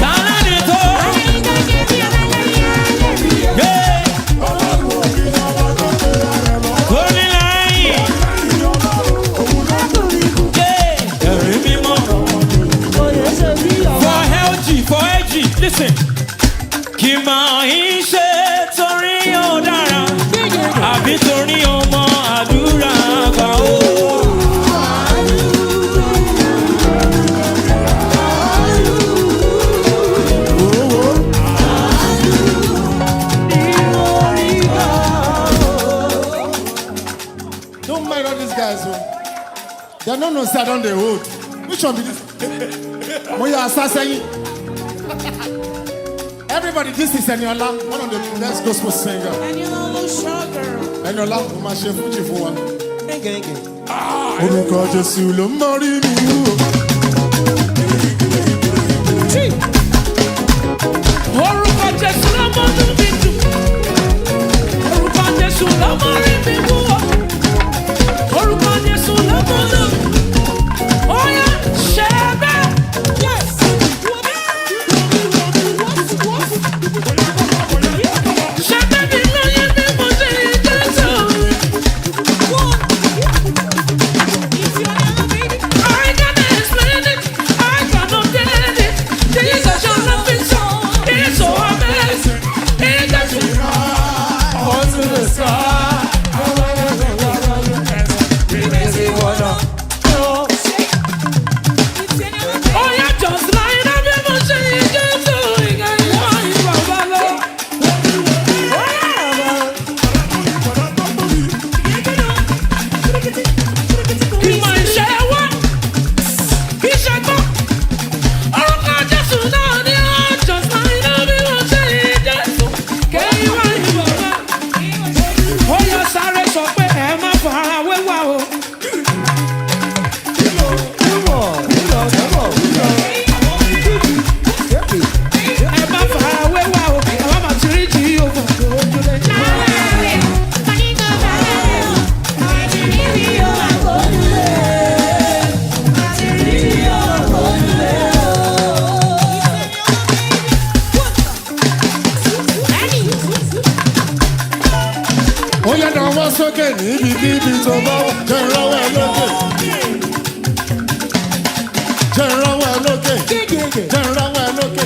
Tálẹ́ni tó. Yé. Onílàyé. Yé. Ẹ̀mí mímọ́ ràn wọ́n lóye. For LG, for LG, listen. Kì máa ń ṣe torí ó dára, àbí torí ọmọ àdúrà gbà ó. Don't mind all these guys. Oh. They no know say I don dey hold. Which one be this? Mo ya asaseyin. Everybody, this is Eniola, one of the best gospel singer. Eniola, mo máa ṣe fújì fún wa. Orúkọ Jésù ló ń mọ́rí mi wú. Orúkọ Jésù ló mọ inú mi dùn. Orúkọ Jésù ló mọ rí mi wú o. Orúkọ Jésù ló mọ inú mi. Ó yá ṣe bẹ́ẹ̀. Ṣé bẹ́ẹ̀ ni lóye bí mo ṣe rí Jésù? I can't explain it. I cannot get it. Jesus, your love is so, it's so amazing. It does Oh, yeah, just like that, we must say Jesus. Ìmọ̀ ìṣe wá, kì í ṣe gbọ́. Orúkọ Jésù náà ni ó just like that, we must say Jesus. Kẹ́yìn wá ìwọ̀ wá. Ó yọ sáré sọ pé ẹ má fara wéwà o. Ẹ má fara wéwà o. Àwọn màtírí jì í o. Ó yẹ náà wọ́n sókè níbikíbi tó bá wà. Jẹ́ ìrànwọ́ ẹ lókè. Jẹ́ ìrànwọ́ ẹ lókè. Jẹ́ ìrànwọ́ ẹ lókè.